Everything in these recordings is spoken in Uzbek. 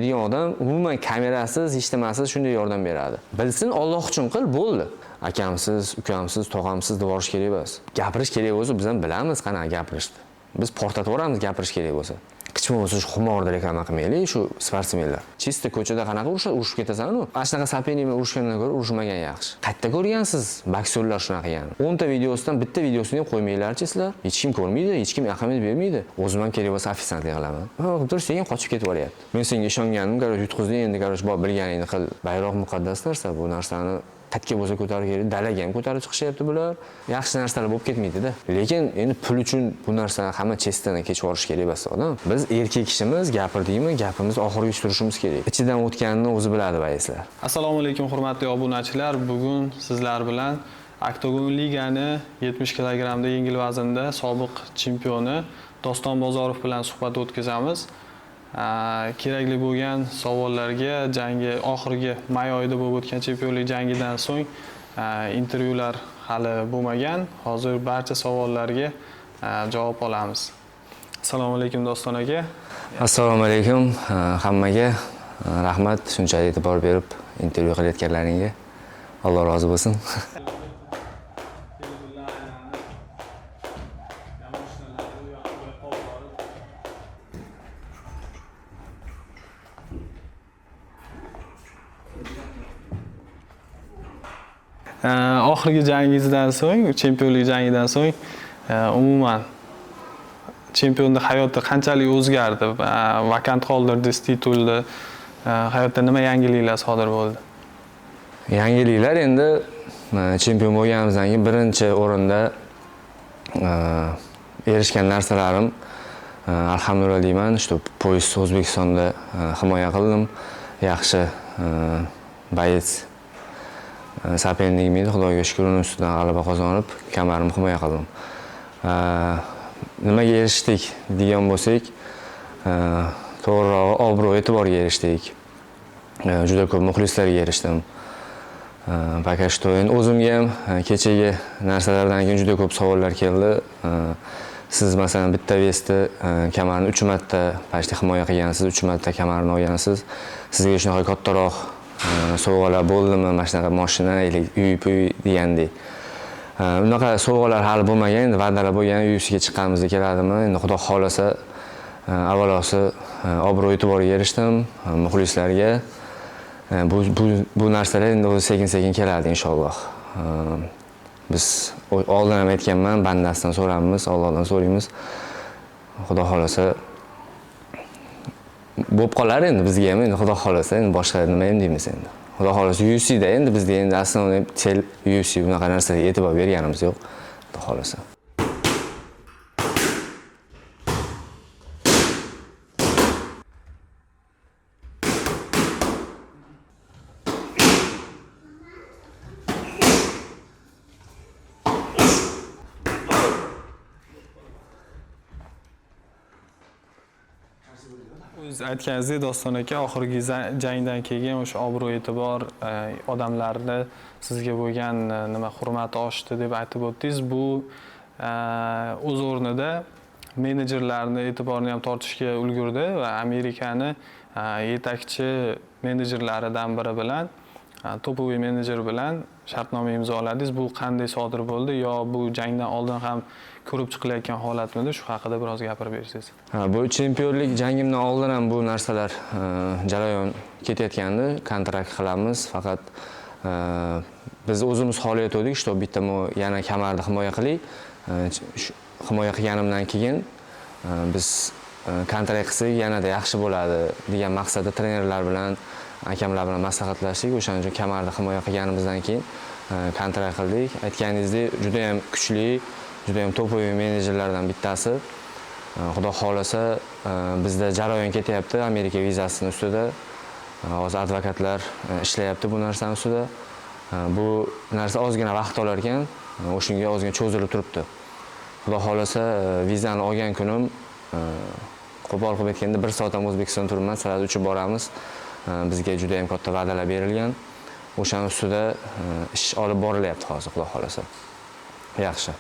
bermaydigan odam umuman kamerasiz, hech nimasiz shunday yordam beradi. Bilsin, Alloh uchun qil, bo'ldi. Akamsiz, ukamsiz, tog'amsiz deb yuborish kerak emas. Gapirish kerak bo'lsa, biz ham bilamiz qanaqa gapirishni. Biz portlatib yuboramiz gapirish kerak bo'lsa. Hech bo'lmasa shu xumorda reklama qilmaylik, shu sportsmenlar. Чисто ko'chada qanaqa urushadi, urushib ketasan-u. Ana shunaqa соперник bilan urushgandan ko'ra urushmagan yaxshi. Qayerda ko'rgansiz boksyorlar shunaqa qilgan? 10 ta videosidan bitta videosini ham qo'ymanglarchi sizlar. Hech kim ko'rmaydi, hech kim ahamiyat bermaydi. O'zim ham kerak bo'lsa ofitsiantlik qilaman. Ha, turib sekin qochib ketib yuboryapti. Men senga ishongandim, короче, yutqizding, endi короче, bor bilganingni qil. Bayroq muqaddas narsa, bu narsani qayerga bo'lsa ko'tarib kelib, dalaga ham ko'tarib chiqishyapti bular. Yaxshi narsalar bo'lib ketmaydi-da. Lekin endi pul uchun bu narsani hamma chestdan kechib yuborish kerak emas odam. Biz erkak kishimiz, gapirdikmi, gapimiz oxirigacha turishimiz kerak. Ichidan o'tganini o'zi biladi боец lar. Assalomu alaykum, hurmatli obunachilar. Bugun sizlar bilan Oktagon Ligani 70 kilogrammda yengil vaznda sobiq chempioni Doston Bozorov bilan suhbat o'tkazamiz. Kerakli bo'lgan savollarga jangi oxirgi may oyida bo'lib o'tgan chempionlik jangidan so'ng intervyular hali bo'lmagan. Hozir barcha savollarga javob olamiz. Assalomu alaykum, Doston aka. Assalomu alaykum hammaga. Rahmat shunchalik e'tibor berib intervyu qilayotganlaringga. Alloh rozi bo'lsin. Oxirgi jangingizdan so'ng, chempionlik jangidan so'ng umuman chempionni hayoti qanchalik o'zgardi? Vakant qoldirdingiz titulni. Hayotda nima yangiliklar sodir bo'ldi? Yangiliklar endi chempion bo'lganimizdan keyin birinchi o'rinda erishgan narsalarim, alhamdulillah deyman, что пояс O'zbekistonda himoya qildim. Yaxshi боец соперник im edi, Xudoga shukur, uni ustidan g'alaba qozonib, kamarimni himoya qildim. Nimaga erishdik degan bo'lsak, to'g'rirog'i obro' e'tiborga erishdik. Juda ko'p muxlislarga erishdim. Пока что endi o'zimga ham kechagi narsalardan keyin juda ko'p savollar keldi. Siz masalan bitta вес da kamarni 3 marta почти himoya qilgansiz, 3 marta kamarni olgansiz. Sizga shunaqa kattaroq sovg'alar bo'ldimi, mana shunaqa mashina или uy puy degandek. Unaqa sovg'alar hali bo'lmagan, endi va'dalar bo'lgan, UFCga chiqqanimizda keladimi? Endi Xudo xohlasa, avvalosi obro' e'tiborga erishdim, muxlislarga. Bu narsalar endi o'zi sekin-sekin keladi inshaalloh. Biz oldin ham aytganman, bandasidan so'ramiz, Allohdan so'raymiz. Xudo xohlasa bo'lib qolar endi bizga ham, endi Xudo xohlasa, endi boshqa nima ham deymiz endi. Xudo xohlasa UFCda endi bizda endi основной цель UFC, bunaqa narsaga e'tibor berganimiz yo'q. Xudo xohlasa. O'zingiz aytganingizdek, Doston aka, oxirgi jangdan keyin o'sha obro' e'tibor, odamlarni sizga bo'lgan nima hurmati oshdi deb aytib o'tdingiz. Bu o'z o'rnida menejerlarni e'tiborini ham tortishga ulgurdi va Amerikani yetakchi menejerlaridan biri bilan, топовый menejer bilan shartnoma imzoladingiz. Bu qanday sodir bo'ldi yo bu jangdan oldin ham ko'rib chiqilayotgan holatmidi? Shu haqida biroz gapirib bersangiz. Ha, bu chempionlik jangimdan oldin ham bu narsalar jarayon ketayotgandi. Kontrakt qilamiz, faqat biz o'zimiz xohlayotgandik, что bitta yana kamarni himoya qiling. Himoya qilganimdan keyin biz kontrakt qilsak yanada yaxshi bo'ladi degan maqsadda trenerlar bilan, akamlar bilan maslahatlashdik. O'shaning uchun kamarni himoya qilganimizdan keyin kontrakt qildik. Aytganingizdek, juda ham kuchli, juda ham топовый menejerlardan bittasi. Xudo xohlasa, bizda jarayon ketyapti Amerika vizasini ustida. Hozir advokatlar ishlayapti bu narsani ustida. Bu narsa ozgina vaqt olar ekan, o'shunga ozgina cho'zilib turibdi. Xudo xohlasa, vizani olgan kunim, qo'pol qilib aytganda, bir soat ham O'zbekistonda turibman, сразу uchib boramiz. Bizga juda ham katta va'dalar berilgan. O'shaning ustida ish olib borilyapti hozir, Xudo xohlasa. Yaxshi.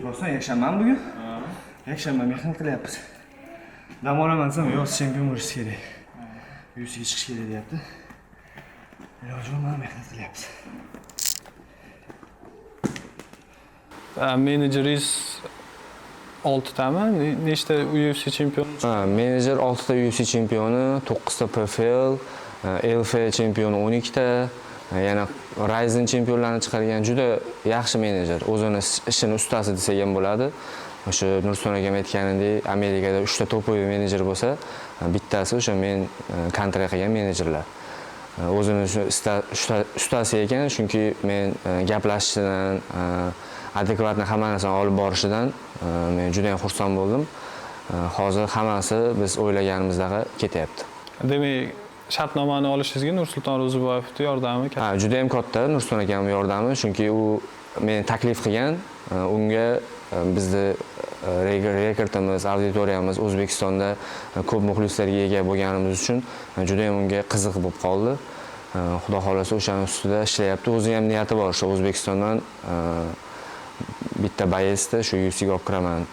Rostdan yakshanbami bugun? Yakshanba, mehnat qilyapmiz. Dam olaman desam, yo'q, chempion bo'lish kerak. UFCga chiqish kerak deyapti. Iloji yo'q, mana mehnat qilyapmiz. Menejeringiz 6tami? Nechta UFC chempioni? Ha, menejer 6ta UFC chempioni, 9ta PFL, LFA chempioni 12ta, yana Rizin chempionlarini chiqargan juda yaxshi menejer. O'zini ishini ustasi desak ham bo'ladi. O'sha Nursulton akam aytganidek, Amerikada 3ta топовый menejer bo'lsa, bittasi o'sha men kontrakt qilgan menejerlar. O'zini shu ustasi ekan, chunki men gaplashishidan, adekvatni hamma narsani olib borishidan men juda ham xursand bo'ldim. Hozir hammasi biz o'ylaganimizdaqa ketyapti. Demak, shartnomani olishingizga Nursulton Ro'ziboyevning yordami katta. Ha, juda ham katta Nursulton akamning yordami, chunki u meni taklif qilgan, unga bizni rekordimiz, auditoriyamiz O'zbekistonda ko'p muxlislarga ega bo'lganimiz uchun juda ham unga qiziq bo'lib qoldi. Xudo xohlasa o'shaning ustida ishlayapti. O'zi ham niyati bor, o'sha O'zbekistondan bitta boyesda shu UFCga olib kiraman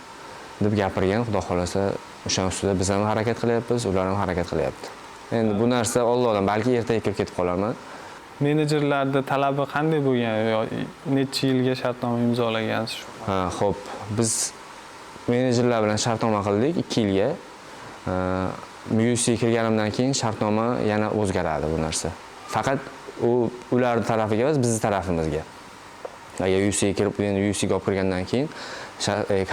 deb gapirgan. Xudo xohlasa o'shaning ustida biz ham harakat qilyapmiz, ular ham harakat qilyapti. Endi bu narsa Allohdan, balki ertaga kirib ketib qolarman. Menejerlarda talabi qanday bo'lgan? Yo, necha yilga shartnoma imzolagansiz? Ha, xo'p, biz menejerlar bilan shartnoma qildik 2 yilga. UFC kirganimdan keyin shartnoma yana o'zgaradi bu narsa. Faqat u ularning tarafiga emas, bizning tarafimizga. Agar UFC kirib, endi UFCga olib kirgandan keyin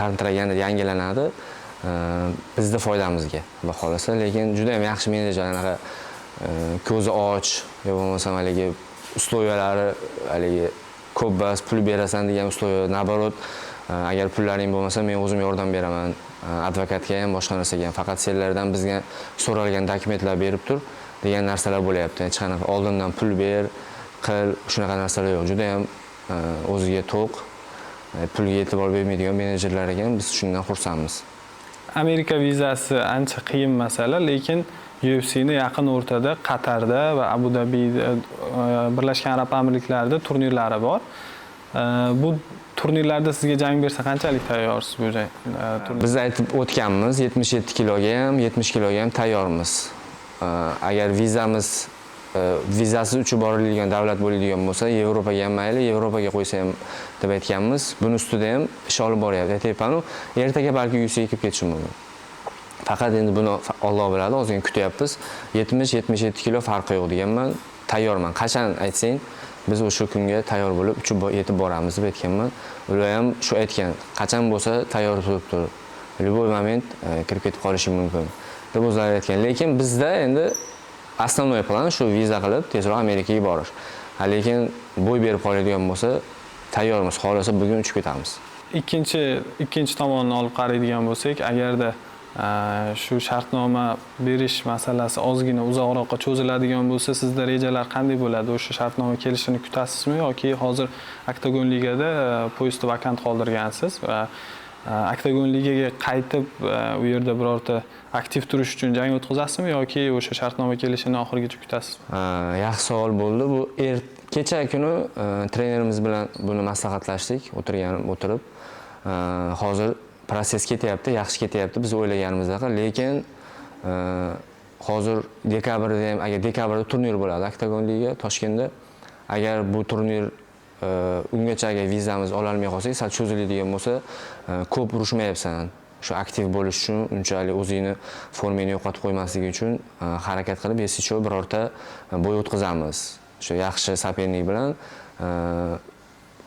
kontrakt yana yangilanadi. Bizning foydamizga, Xudo xohlasa. Lekin juda ham yaxshi menejer, anaqa ko'zi och, yo bo'lmasam haligi условия lari haligi ko'p bas pul berasan degan условия, наоборот, agar pullaring bo'lmasa men o'zim yordam beraman, advokatga ham, boshqa narsaga ham, faqat senlardan bizga so'ralgan dokumentlar berib tur degan narsalar bo'lyapti. Hech qanaqa oldindan pul ber, qil, shunaqa narsalar yo'q. Juda ham o'ziga to'q, pulga e'tibor bermaydigan menejerlar ekan, biz shundan xursandmiz. Amerika vizasi ancha qiyin masala, lekin UFCni yaqin o'rtada Qatarda va Abu Dabi, Birlashgan Arab Amirliklarida turnirlari bor. Bu turnirlarda sizga jang bersa qanchalik tayyorsiz bu jang, turnir? Biz aytib o'tganmiz, 77 kiloga ham, 70 kiloga ham tayyormiz. Agar vizasiz uchib boriladigan davlat bo'ladigan bo'lsa, Yevropaga ham mayli, Yevropaga qo'ysa ham deb aytganmiz. Buni ustida ham ish olib boryapti. Aytyapman-u, ertaga balki UFCga kirib ketishim mumkin. Faqat endi buni Alloh biladi, ozgina kutyapmiz. 70-77 kilo farqi yo'q deganman. Tayyorman. Qachon aytsang, biz o'sha kunga tayyor bo'lib uchib yetib boramiz deb aytganman. Ular ham shu aytgan, qachon bo'lsa tayyor turib tur. Любой moment kirib ketib qolishi mumkin deb o'zlari aytgan. Lekin bizda endi основной plan shu viza qilib tezroq Amerikaga borish. Ha, lekin bo'y berib qoladigan bo'lsa tayyormiz, xohlasa bugun uchib ketamiz. Ikkinchi tomonni olib qaraydigan bo'lsak, agarda shu shartnoma berish masalasi ozgina uzoqroqqa cho'ziladigan bo'lsa, sizda rejalar qanday bo'ladi? O'sha shartnoma kelishini kutasizmi yoki hozir Oktagon ligada пояс ni vakant qoldirgansiz va Oktagon ligaga qaytib, u yerda birorta aktiv turish uchun jang o'tkazasizmi yoki o'sha shartnoma kelishini oxirigacha kutasizmi? Yaxshi savol bo'ldi. Bu kecha kuni trenerimiz bilan buni maslahatlashdik, o'tirib. Hozir процесс ketyapti, yaxshi ketyapti biz o'ylaganimizdek, lekin hozir dekabrda ham, agar dekabrda turnir bo'ladi Oktagon liga Toshkentda. Agar bu turnir ungacha agar vizamiz ololmay qolsak, sal cho'ziladigan bo'lsa, ko'p urushmayapsan. Shu aktiv bo'lish uchun, unchalik o'zingni formangni yo'qotib qo'ymasligi uchun harakat qilib, если birorta бой o'tkazamiz. Shu yaxshi соперник bilan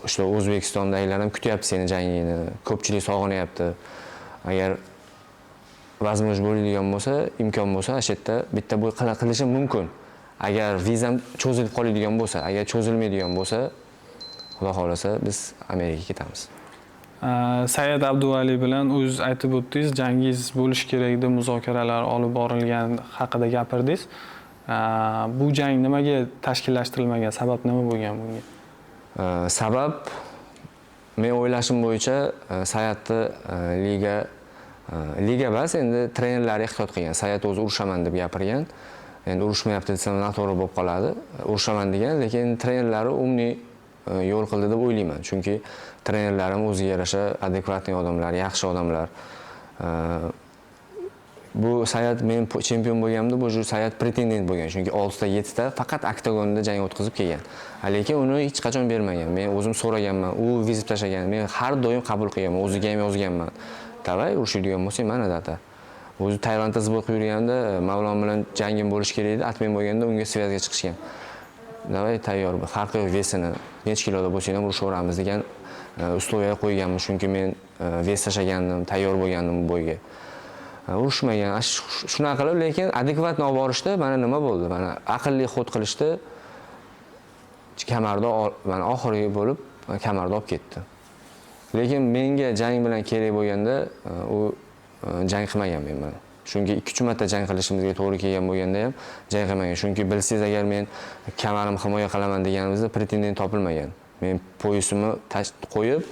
o'sha O'zbekistondagilar ham kutyapti seni jangingni, ko'pchilik sog'inyapti. Agar возможно bo'ladigan bo'lsa, imkon bo'lsa, o'sha yerda bitta бой qilishim mumkin. Agar vizam cho'zilib qoladigan bo'lsa, agar cho'zilmaydigan bo'lsa, Xudo xohlasa biz Amerikaga ketamiz. Sayid Abduvali bilan o'zingiz aytib o'tdingiz, jangingiz bo'lishi kerak deb muzokaralar olib borilgan haqida gapirdingiz. Bu jang nimaga tashkillashtirilmagan? Sabab nima bo'lgan bunga? Sabab men o'ylashim bo'yicha, Sayatni liga bas endi trenerlar ehtiyot qilgan. Sayat o'zi urushaman deb gapirgan. Endi urushmayapti desam noto'g'ri bo'lib qoladi. Urushaman degan, lekin trenerlari умный yo'l qildi deb o'ylayman. Chunki trenerlarim o'ziga yarasha адекватный odamlar, yaxshi odamlar. Bu Sayat men chempion bo'lganimda, bu Sayat pretendent bo'lgan. Chunki 6 ta 7 ta faqat oktagonda jang o'tkazib kelgan. Lekin uni hech qachon bermagan. Men o'zim so'raganman, u вызов tashlagan. Men har doim qabul qilganman, o'ziga ham yozganman. Давай urushadigan bo'lsang, mana дата. O'zi Tailandda сбор qilib yurganda Mavlon bilan jangim bo'lishi kerak edi. Отмен bo'lganda unga связь ga chiqishgan. Давай, tayyor, farqi yo'q, вес ini necha kiloda bo'lsang ham urushaveramiz degan условия qo'yganman. Chunki men вес tashlagandim, tayyor bo'lgandim bu бой ga. Urushmagan. Shunaqa qilib, lekin адекватно olib borishdi. Mana nima bo'ldi? Mana aqlli ход qilishdi. Kamarda mana oxirgi bo'lib kamarda olib ketdi. Lekin menga jang bilan kerak bo'lganda u jang qilmagan men bilan. Chunki 2-3 marta jang qilishimizga to'g'ri kelgan bo'lganda ham jang qilmagan. Chunki bilsangiz, agar men kamarimni himoya qilaman deganimizda pretendent topilmagan. Men пояс imni qo'yib,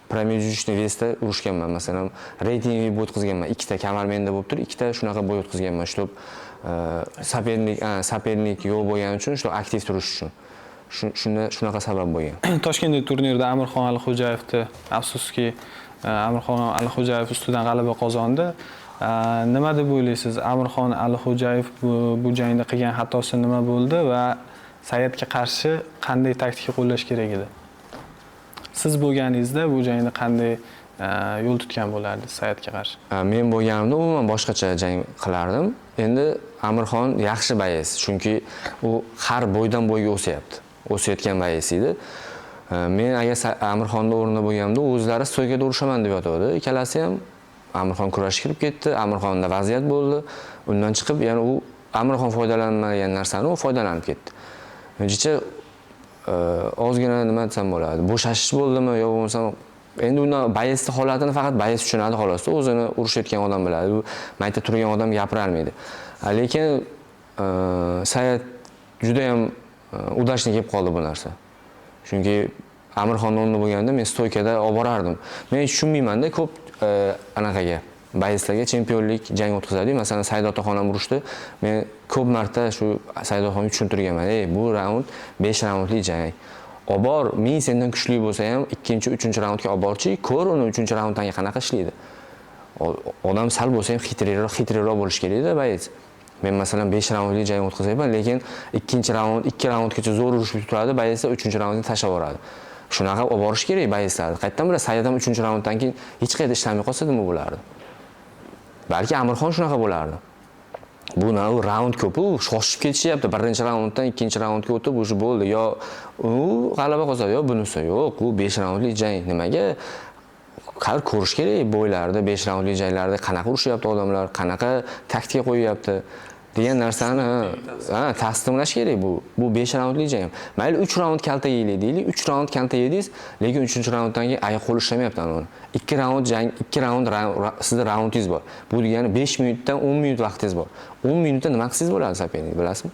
промежуточный вес da urushganman. Masalan, reyting бой o'tkazganman. Ikkita kamar menda bo'lib turib, ikkita shunaqa бой o'tkazganman, чтоб соперник yo'q bo'lgani uchun, что aktiv turish uchun. Shunda shunaqa sabab bo'lgan. Toshkentdagi turnirda Amirxon Alixo'jayevni, afsuski, Amirxon Alixo'jayev ustidan g'alaba qozondi. Nima deb o'ylaysiz? Amirxon Alixo'jayev bu jangda qilgan xatosi nima bo'ldi va Sayatga qarshi qanday taktika qo'llash kerak edi? Siz bo'lganingizda bu jangda qanday yo'l tutgan bo'lardingiz Sayatga qarshi? Men bo'lganimda umuman boshqacha jang qilardim. Endi Amirxon yaxshi боец, chunki u har бой dan бой ga o'syapti. O'sayotgan боец edi. Men agar Amirxonni o'rnida bo'lganimda, o'zlari стойка da urushaman deb yotuvdi. Ikkalasi ham. Amirxon kurashga kirib ketdi, Amirxonda vaziyat bo'ldi. Undan chiqib, ya'ni u Amirxon foydalanmagan narsani u foydalanib ketdi. Jicha ozgina, nima desam bo'ladi, bo'shashish bo'ldimi yo bo'lmasam, endi undan боец ni holatini faqat боец tushunadi xolosda, o'zini urushayotgan odam biladi. U mayda turgan odam gapira olmaydi. Lekin Sayat juda ham удачно kelib qoldi bu narsa. Chunki Amirxonni o'rnida bo'lganda men стойка da olib borardim. Men tushunmaymanda ko'p anaqaga, боец larga chempionlik jang o'tkazadi. Masalan, Said Otaxon ham urushdi. Men ko'p marta shu Said Otaxonga tushuntirganman. Ey, bu raund 5 raundli jang. Olib bor, ming sendan kuchli bo'lsa ham ikkinchi, uchinchi raundga olib borchi, ko'r uni uchinchi raunddan keyin qanaqa ishlaydi. Odam sal bo'lsa ham хитрый roq, хитрый roq bo'lishi kerakda боец. Men masalan 5 raundli jang o'tkazyapman, lekin ikkinchi raund, ikki raundgacha zo'r urushib turadi, боец lar uchinchi raundda tashlab yuboradi. Shunaqa olib borish kerak боец larni. Qayerdan bilasiz, Sayat ham uchinchi raunddan keyin hech qayerda ishlamay qolsa nima bo'lardi? Balki Amirxon shunaqa bo'lardi. Bu raund ko'p-u, shoshib ketishyapti. Birinchi raunddan ikkinchi raundga o'tib, уже bo'ldi. Yo u g'alaba qozonadi, yo bunisi yo'q. U 5 raundli jang. Nimaga? Har ko'rish kerak бой larda, 5 raundli janglarda qanaqa urushyapti odamlar, qanaqa taktika qo'yyapti degan narsani, ha, tasdiqlash kerak bu. Bu 5 raundli jang. Mayli 3 raund kalta yeylik deylik, 3 raund kalta yedingiz, lekin 3-raunddan keyin oyoq qo'l ishlamayapti uni. 2 raund jang, 2 raund sizni raundingiz bor. Bu degani 5 minutdan 10 minut vaqtingiz bor. 10 minutda nima qilsangiz bo'ladi соперник, bilasizmi?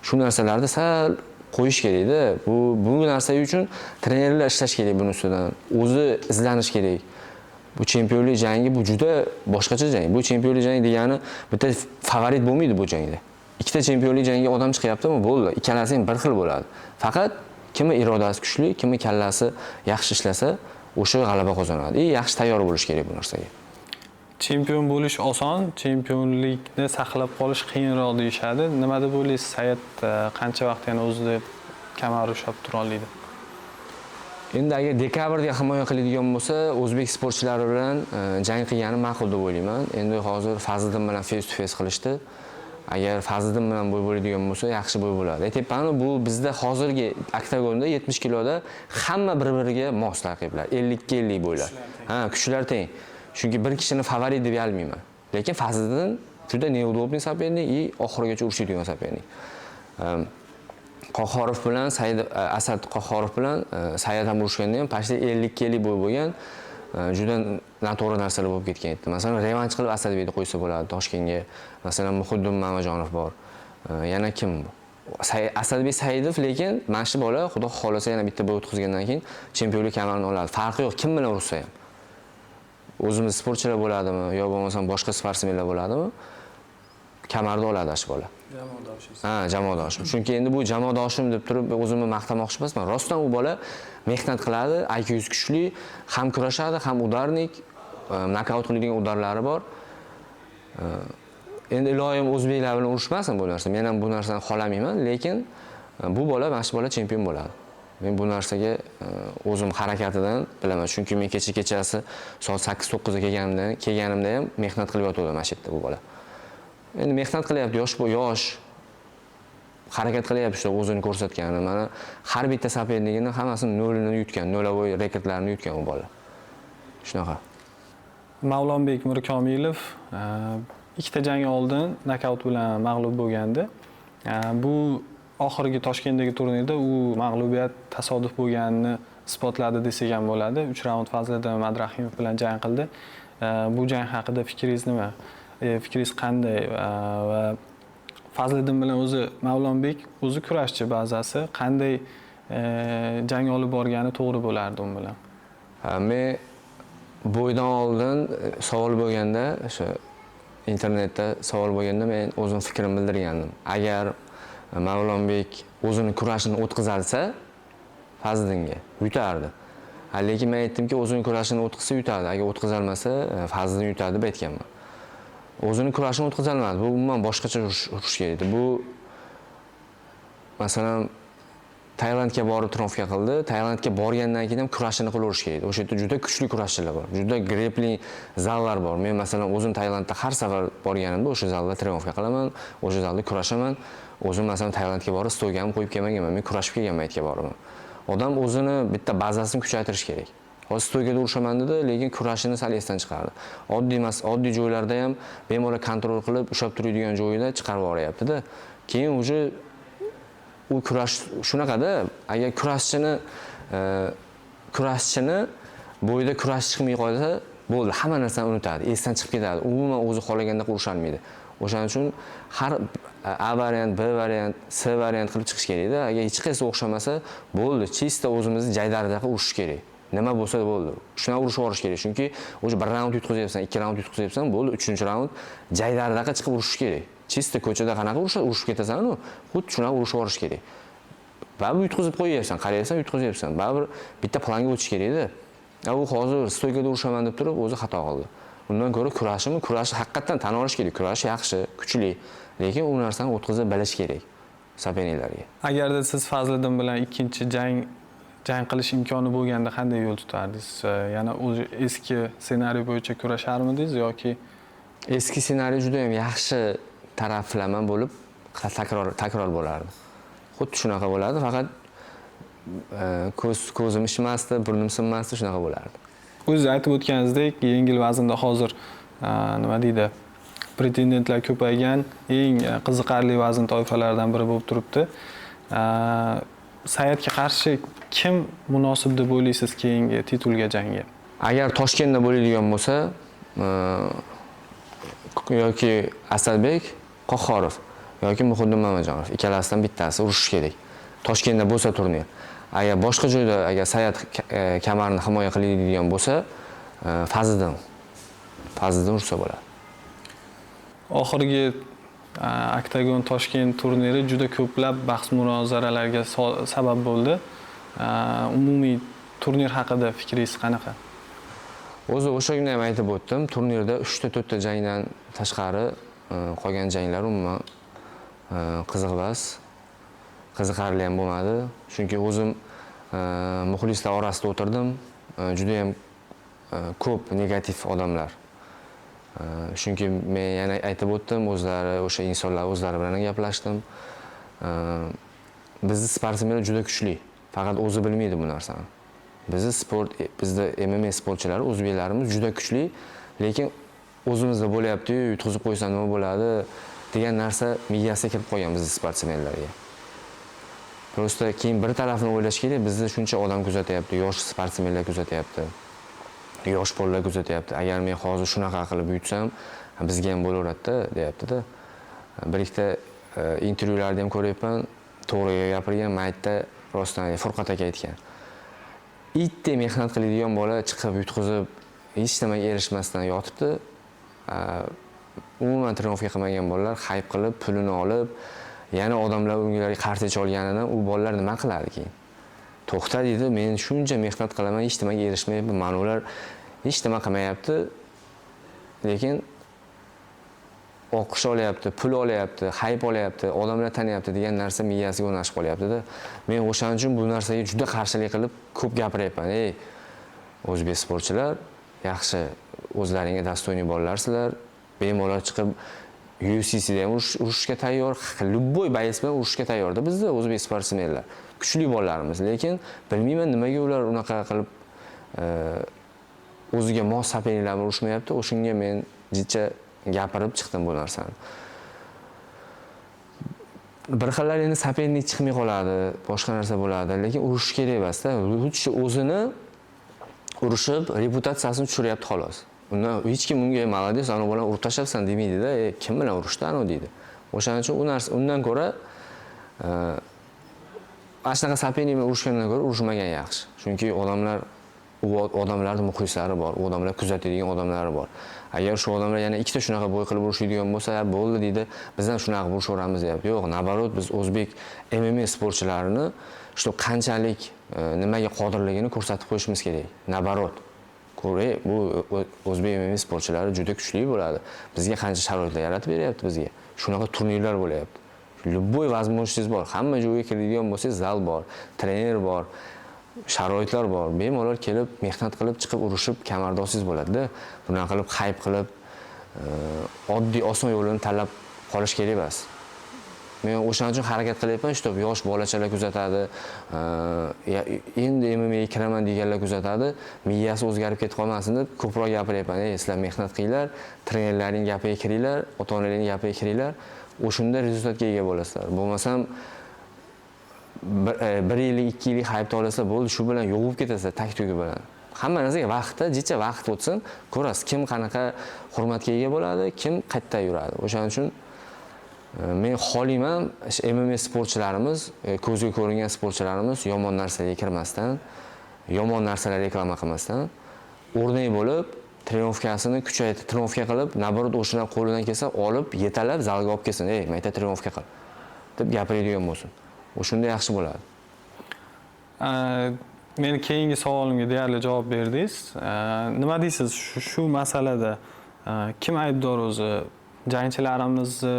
Shu narsalarni sal qo'yish kerakda. Bu narsa uchun trenerlar ishlash kerak buni ustidan. O'zi izlanish kerak. Bu chempionlik jangi, bu juda boshqacha jang. Bu chempionlik jangi degani bitta favorit bo'lmaydi bu jangda. Ikkita chempionlik jangiga odam chiqyaptimi, bo'ldi. Ikkalasi ham bir xil bo'ladi. Faqat kimi irodasi kuchli, kimi kallasi yaxshi ishlasa, o'sha g'alaba qozonadi. И yaxshi tayyor bo'lish kerak bu narsaga. Chempion bo'lish oson, chempionlikni saqlab qolish qiyinroq deyishadi. Nima deb o'ylaysiz, Sayat qancha vaqt yana o'zida kamar ushlab tura oladi? Endi agar dekabrda himoya qiladigan bo'lsa, o'zbek sportchilari bilan jang qilgani ma'qul deb o'ylayman. Endi hozir Fazliddin bilan face to face qilishdi. Agar Fazliddin bilan бой bo'ladigan bo'lsa, yaxshi бой bo'ladi. Aytyapman, bu bizda hozirgi oktagonda 70 kiloda hamma bir-biriga mos raqiblar. 50 ga 50 бой lar. Ha, kuchlar teng. Chunki bir kishini favorit deb olmayman. Lekin Fazliddin juda неудобный соперник и oxirigacha urushadigan соперник. Qohorov bilan Said, Asad Qohorov bilan Sayat ham urushganda ham почти 50 ga 50 бой bo'lgan. Juda noto'g'ri narsalar bo'lib ketgan edi. Masalan, revansh qilib Asadbekni qo'ysa bo'ladi Toshkentga. Masalan, Muhiddin Mamajonov bor. Yana kim? Asadbek Saidov, lekin mana shu bola xudo xohlasa yana bitta бой o'tkazgandan keyin chempionlik kamarini oladi. Farqi yo'q, kim bilan ursa ham. O'zimiz sportchilar bo'ladimi yo bo'lmasam boshqa sportsmenlar bo'ladimi? Kamarni oladi shu bola. Jamoadoshingiz. Ha, jamoadoshim. Chunki endi bu jamoadoshim deb turib o'zimni maqtamoqchi emasman. Rostdan u bola mehnat qiladi, IQsi kuchli, ham kurashadi, ham ударник, nokaut qiladigan удар lari bor. Endi iloyim o'zbeklar bilan urushmasin bu narsa. Men ham bu narsani xohlamayman, lekin bu bola, mana shu bola chempion bo'ladi. Men bu narsaga o'zim harakatidan bilaman. Chunki men kecha kechasi soat 8-9 da kelganimda ham mehnat qilib yotuvdi mana shu yerda bu bola. Endi mehnat qilyapti, yosh bu yosh. Harakat qilyapti shu o'zini ko'rsatgani. Mana har bitta соперник ini hammasini nolini yutgan, нулевой rekordlarini yutgan u bola. Shunaqa. Mavlonbek Mirkomilov ikkita jang oldin nokaut bilan mag'lub bo'lgandi. Bu oxirgi Toshkentdagi turnirda u mag'lubiyat tasodif bo'lganini isbotladi desak ham bo'ladi. 3 raund Fazliddin Madrahimov bilan jang qildi. Bu jang haqida fikringiz nima? Fikringiz qanday? Va Fazliddin bilan o'zi Mavlonbek o'zi kurashchi bazasi, qanday jang olib borgani to'g'ri bo'lardi u bilan? Men бой dan oldin savol bo'lganda, o'sha internetda savol bo'lganda men o'zim fikrimni bildirgandim. Agar Mavlonbek o'zini kurashini o'tkazalsa Fazliddinga yutardi. Lekin men aytdimki, o'zini kurashini o'tkazsa yutadi, agar o'tkazolmasa Fazliddin yutadi deb aytganman. O'zini kurashini o'tkazolmadi. Bu umuman boshqacha urush kerak edi. Bu masalan Tailandga borib тренировка qildi. Tailandga borgandan keyin ham kurashini qilaverish kerak edi. O'sha yerda juda kuchli kurashchilar bor. Juda grappling zallar bor. Men masalan o'zim Tailandda har safar borganimda o'sha zalda тренировка qilaman, o'sha zalda kurashaman. O'zim masalan Tailandga borib стойка ni qo'yib kelmaganman. Men kurashib kelganman aytga borib. Odam o'zini bitta bazasini kuchaytirish kerak. Hozir стойка da urushaman dedi, lekin kurashini sal esdan chiqardi. Oddiy emas, oddiy joylarda ham bemalol контроль qilib ushlab turadigan joyida chiqarib yuboryapti-da. Keyin уже u kurash shunaqada, agar kurashchini bo'yida kurash chiqmay qolsa, bo'ldi, hamma narsani unutadi, esdan chiqib ketadi. Umuman o'zi xohlagandaqa urusholmaydi. O'shaning uchun har A variant, B variant, C variant qilib chiqish kerakda. Agar hech qaysi o'xshamasa, bo'ldi, чисто o'zimizni jaydaridaqa urishish kerak. Nima bo'lsa bo'ldi. Shunaqa urishib yuborish kerak. Chunki o'sha bir raund yutqizyapsan, ikki raund yutqizyapsan, bo'ldi, uchinchi raund jaydaridaqa chiqib urishish kerak. Чисто ko'chada qanaqa urushib ketasan-u, xuddi shunaqa urishib yuborish kerak. Baribir yutqizib qo'yyapsan, qarayapsan, yutqizyapsan. Baribir bitta planga o'tish kerak-da. U hozir стойка da urushaman deb turib, o'zi xato qildi. Undan ko'ra kurashimi, kurashi haqiqatdan tan olish kerak. Kurashi yaxshi, kuchli, lekin u narsani o'tkaza bilish kerak соперник larga. Agarda siz Fazliddin bilan ikkinchi jang qilish imkoni bo'lganda qanday yo'l tutardingiz? Yana o'zi eski ssenariy bo'yicha kurasharmidingiz yoki eski ssenariy juda ham yaxshi taraflama bo'lib takror bo'lardi. Xuddi shunaqa bo'lardi, faqat ko'zim ishmasdi, burnim sinmasdi, shunaqa bo'lardi. O'zingiz aytib o'tganingizdek, yengil vaznda hozir nima deydi, pretendentlar ko'paygan, eng qiziqarli vazn toifalaridan biri bo'lib turibdi. Sayatga qarshi kim munosib deb o'ylaysiz keyingi titulga jangga? Agar Toshkentda bo'ladigan bo'lsa, yoki Asadbek Qohhorov yoki Muhiddin Mamajonov, ikkalasidan bittasi urushish kerak. Toshkentda bo'lsa turnir. Agar boshqa joyda agar Sayat kamarni himoya qiladigan bo'lsa, Fazliddin ursa bo'ladi. Oxirgi Oktagon Toshkent turniri juda ko'plab bahs munozaralarga sabab bo'ldi. Umumiy turnir haqida fikringiz qanaqa? O'zi o'sha kuni ham aytib o'tdim, turnirda 3ta 4ta jangdan tashqari qolgan janglar umuman qiziq emas. Qiziqarli ham bo'lmadi. Chunki o'zim muxlislar orasida o'tirdim. Juda ham ko'p negativ odamlar. Chunki men yana aytib o'tdim, o'zlari o'sha insonlar o'zlari bilan ham gaplashdim. Bizni sportsmenlar juda kuchli. Faqat o'zi bilmaydi bu narsani. Bizni sport, bizda MMA sportchilari, o'zbeklarimiz juda kuchli, lekin o'zimizda bo'lyapti-yu, yutqizib qo'ysa nima bo'ladi degan narsa miyasiga kirib qolgan bizni sportsmenlarga. Просто keyin bir tarafini o'ylash kerak, bizni shuncha odam kuzatyapti, yosh sportsmenlar kuzatyapti. Yosh bolalar kuzatyapti. Agar men hozir shunaqa qilib yutsam, bizga ham bo'laveradi-da, deyapti-da. Bir ikkita intervyularda ham ko'ryapman, to'g'ri gapirgan, maytda rostdan Furqat aka aytgan. Itdek mehnat qiladigan bola chiqib yutqizib, hech nimaga erishmasdan yotibdi. Umuman тренировка qilmagan bolalar хайп qilib, pulini olib, yana odamlar unga qarshi cholganidan u bolalar nima qiladi keyin? To'xta deydi, men shuncha mehnat qilaman, hech nimaga erishmayapman, mana ular hech nima qilmayapti, lekin olqish olyapti, pul olyapti, хайп olyapti, odamlar taniyapti degan narsa miyasiga o'rnashib qolyapti-da. Men o'shaning uchun bu narsaga juda qarshilik qilib ko'p gapiryapman. Ey, o'zbek sportchilar, yaxshi, o'zlaringga достойный bolalarsizlar, bemalol chiqib UFC'da ham urushga tayyor, любой боец bilan urushga tayyorda bizda o'zbek sportsmenlar. Kuchli bolalarimiz, lekin bilmayman nimaga ular unaqa qilib o'ziga mos соперник lar bilan urushmayapti. O'shunga men jicha gapirib chiqdim bu narsani. Bir xillar endi соперник chiqmay qoladi, boshqa narsa bo'ladi, lekin urush kerak emasda. Лучше o'zini urushib, reputatsiyasini tushiryapti xolos. Undan hech kim unga "Молодец, anavi bilan urib tashlabsan" demaydida, "Kim bilan urushdi anavi?" deydi. O'shaning uchun u narsa, undan ko'ra mana shunaqa соперник bilan urushgandan ko'ra urushmagan yaxshi. Chunki odamlar, u odamlarning muxlislari bor, u odamlar kuzatadigan odamlari bor. Agar shu odamlar yana ikkita shunaqa бой qilib urushadigan bo'lsa, "Bo'ldi" deydi, "Biz ham shunaqa qilib urushaveramiz" deyapti. Yo'q, наоборот, biz o'zbek MMA sportchilarini shu qanchalik nimaga qodirligini ko'rsatib qo'yishimiz kerak. Наоборот. Ko'ray, bu o'zbek MMA sportchilari juda kuchli bo'ladi. Bizga qancha sharoitlar yaratib beryapti bizga. Shunaqa turnirlar bo'lyapti. Любой возможность bor. Hamma joyga kiradigan bo'lsangiz, zal bor, trener bor, sharoitlar bor. Bemalol kelib, mehnat qilib, chiqib urushib, kamarda olsangiz bo'ladi-da. Bunaqa qilib, хайп qilib, oddiy oson yo'lini tanlab qolish kerak emas. Men o'shaning uchun harakat qilyapman, чтобы yosh bolachalar kuzatadi, endi MMAga kiraman deganlar kuzatadi, miyasi o'zgarib ketib qolmasin deb ko'proq gapiryapman. Ey, sizlar mehnat qilinglar, trenerlarning gapiga kiringlar, ota-onalarning gapiga kiringlar, o'shanda результат ga ega bo'lasizlar. Bo'lmasam bir yillik, 2 yillik хайп ni olasizlar, bo'ldi, shu bilan yo'qolib ketasizlar, tag tugi bilan. Hamma narsaga vaqtda, jicha vaqt o'tsin, ko'rasiz, kim qanaqa hurmatga ega bo'ladi, kim qayerda yuradi. O'shaning uchun men xohlayman, MMA sportchilarimiz, ko'zga ko'ringan sportchilarimiz yomon narsaga kirmasdan, yomon narsalar reklama qilmasdan, o'rnak bo'lib, тренировка sini kuchaytirib, тренировка qilib, наоборот, o'shalar qo'lidan kelsa olib, yetalab zalga olib kelsin, "Ey, mayta тренировка qil" deb gapiradigan bo'lsin. O'shunda yaxshi bo'ladi. Meni keyingi savolimga deyarli javob berdingiz. Nima deysiz shu masalada kim aybdor o'zi? Jangchilarimizni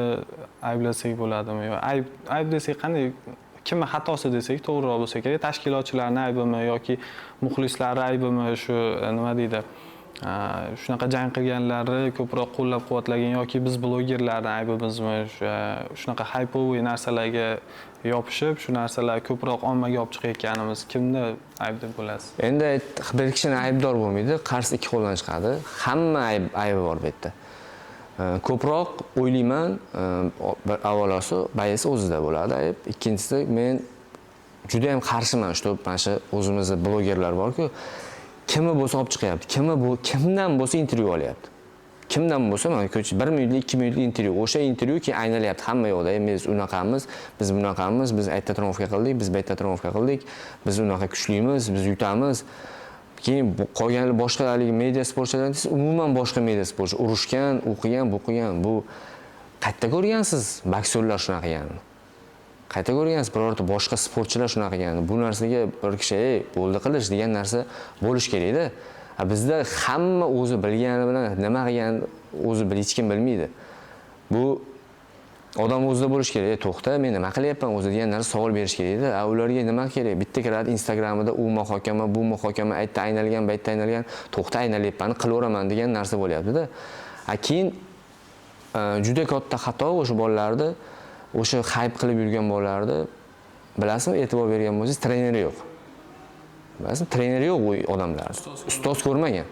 ayblasak bo'ladimi yo ayb desak qanday, kimni xatosi desak to'g'riroq bo'lsa kerak? Tashkilotchilarni aybimi yoki muxlislarni aybimi, shu nima deydi, shunaqa jang qilganlari ko'proq qo'llab-quvvatlagan yoki biz blogerlarni aybimizmi, shunaqa хайповый narsalarga yopishib, shu narsalar ko'proq ommaga olib chiqayotganimiz kimni ayb deb bilasiz? Endi bir kishini aybdor bo'lmaydi, qars ikki qo'ldan chiqadi. Hamma aybi bor bu yerda. Ko'proq o'ylayman, bir avvalosi боец o'zida bo'ladi ayb. Ikkinchisi, men juda ham qarshiman, что mana shu o'zimizda blogerlar borku, kimi bo'lsa olib chiqyapti, kimi bu kimdan bo'lsa intervyu olyapti. Kimdan bo'lsa mana ko'cha 1 minutlik, 2 minutlik intervyu, o'sha intervyu keyin aynalyapti hamma yoqda. Biz unaqamiz, biz bunaqamiz, biz aytda тренировка qildik, biz bu yerda тренировка qildik, biz unaqa kuchlimiz, biz yutamiz. Keyin qolgan boshqa haligi media sportchilar desangiz, umuman boshqa media sportchi urushgan, u qilgan, bu qilgan, bu qayerda ko'rgansiz boksyorlar shunaqa qilganini? Qayerda ko'rgansiz birorta boshqa sportchilar shunaqa qilganini? Bu narsaga bir kishi "Ey, bo'ldi qilish" degan narsa bo'lishi kerakda. Bizda hamma o'zi bilgani bilan nima qilganini o'zi hech kim bilmaydi. Bu odam o'zida bo'lishi kerak. "To'xta, men nima qilyapman o'zi?" degan narsa savol berish kerakda. Ularga nima kerak? Bitta kiradi Instagramida u muhokama, bu muhokama, aytda aynalgan, bu yerda aynalgan, to'xta aynalyapman, qilaveraman degan narsa bo'lyapti-da. Keyin juda katta xato o'sha bolalarni, o'sha хайп qilib yurgan bolalarni, bilasizmi, e'tibor bergan bo'lsangiz, treneri yo'q. Bilasizmi, treneri yo'q u odamlar. Ustoz ko'rmagan.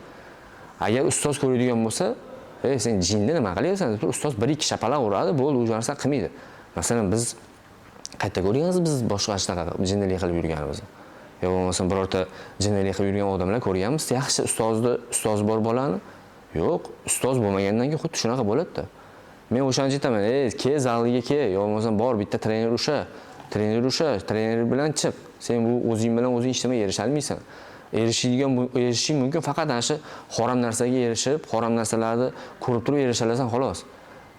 Agar ustoz ko'radigan bo'lsa, "Ey, sen jinni nima qilyapsan?" deb turib, ustoz 1-2 shapaloq uradi, bo'ldi, u narsa qilmaydi. Masalan, biz qayerda ko'rgansiz biz boshqa shunaqa jinnilik qilib yurganimizni? Yo bo'lmasam birorta jinnilik qilib yurgan odamlar ko'rganmiz? Yaxshi ustozi bor bolani? Yo'q, ustoz bo'lmagandan keyin xuddi shunaqa bo'ladi-da. Men o'shaning uchun aytaman, "Ey, kel zalga kel, yo bo'lmasam bor bitta trener usha, trener usha, trener bilan chiq. Sen bu o'zing bilan o'zing hech nimaga erisha olmaysan. Erishishing mumkin faqat ana shu harom narsaga erishib, harom narsalarni ko'rib turib erisha olasan xolos.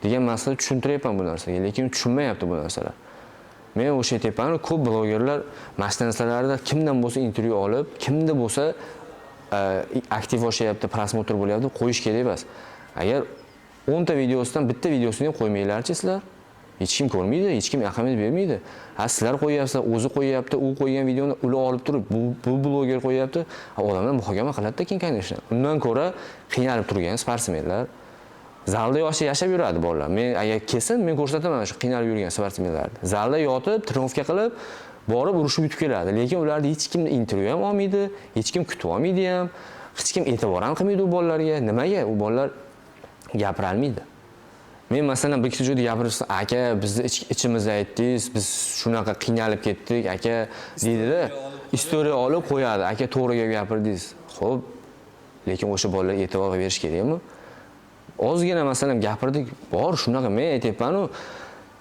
Degan masala tushuntiryapman bu narsaga, lekin tushunmayapti bu narsalar. Men o'sha aytyapman, ko'p blogerlar mana shu narsalarda kimdan bo'lsa intervyu olib, kimda bo'lsa aktiv oshyapti, просмотр bo'lyapti, qo'yish kerak emas. Agar 10 ta videosidan bitta videosini ham qo'ymanglarchi sizlar. Hech kim ko'rmaydi, hech kim ahamiyat bermaydi. Ha, sizlar qo'yyapsizlar, o'zi qo'yyapti, u qo'ygan videoni ular olib turib, bu bloger qo'yyapti. Ha, odamlar muhokama qiladi-da keyin, конечно. Undan ko'ra qiynalib turgan sportsmenlar zalda yoshi yashab yuradi bolalar. Men agar kelsin, men ko'rsataman shu qiynalib yurgan sportsmenlarni. Zalda yotib, тренировка qilib, borib urushib yutib keladi. Lekin ularni hech kim intervyu ham olmaydi, hech kim kutib olmaydi ham, hech kim e'tibor ham qilmaydi u bolalarga. Nimaga? U bolalar gapira olmaydi. Men masalan bir kishi joyda gapirsa, aka, bizni ichimizda aytdingiz, biz shunaqa qiynalib ketdik, aka deydida, история olib qo'yadi. Aka, to'g'ri gap gapirdingiz. Xo'p, lekin o'sha bolalarga e'tibor berish kerakmi? Ozgina masalan gapirdik, bor shunaqa men aytyapman-u,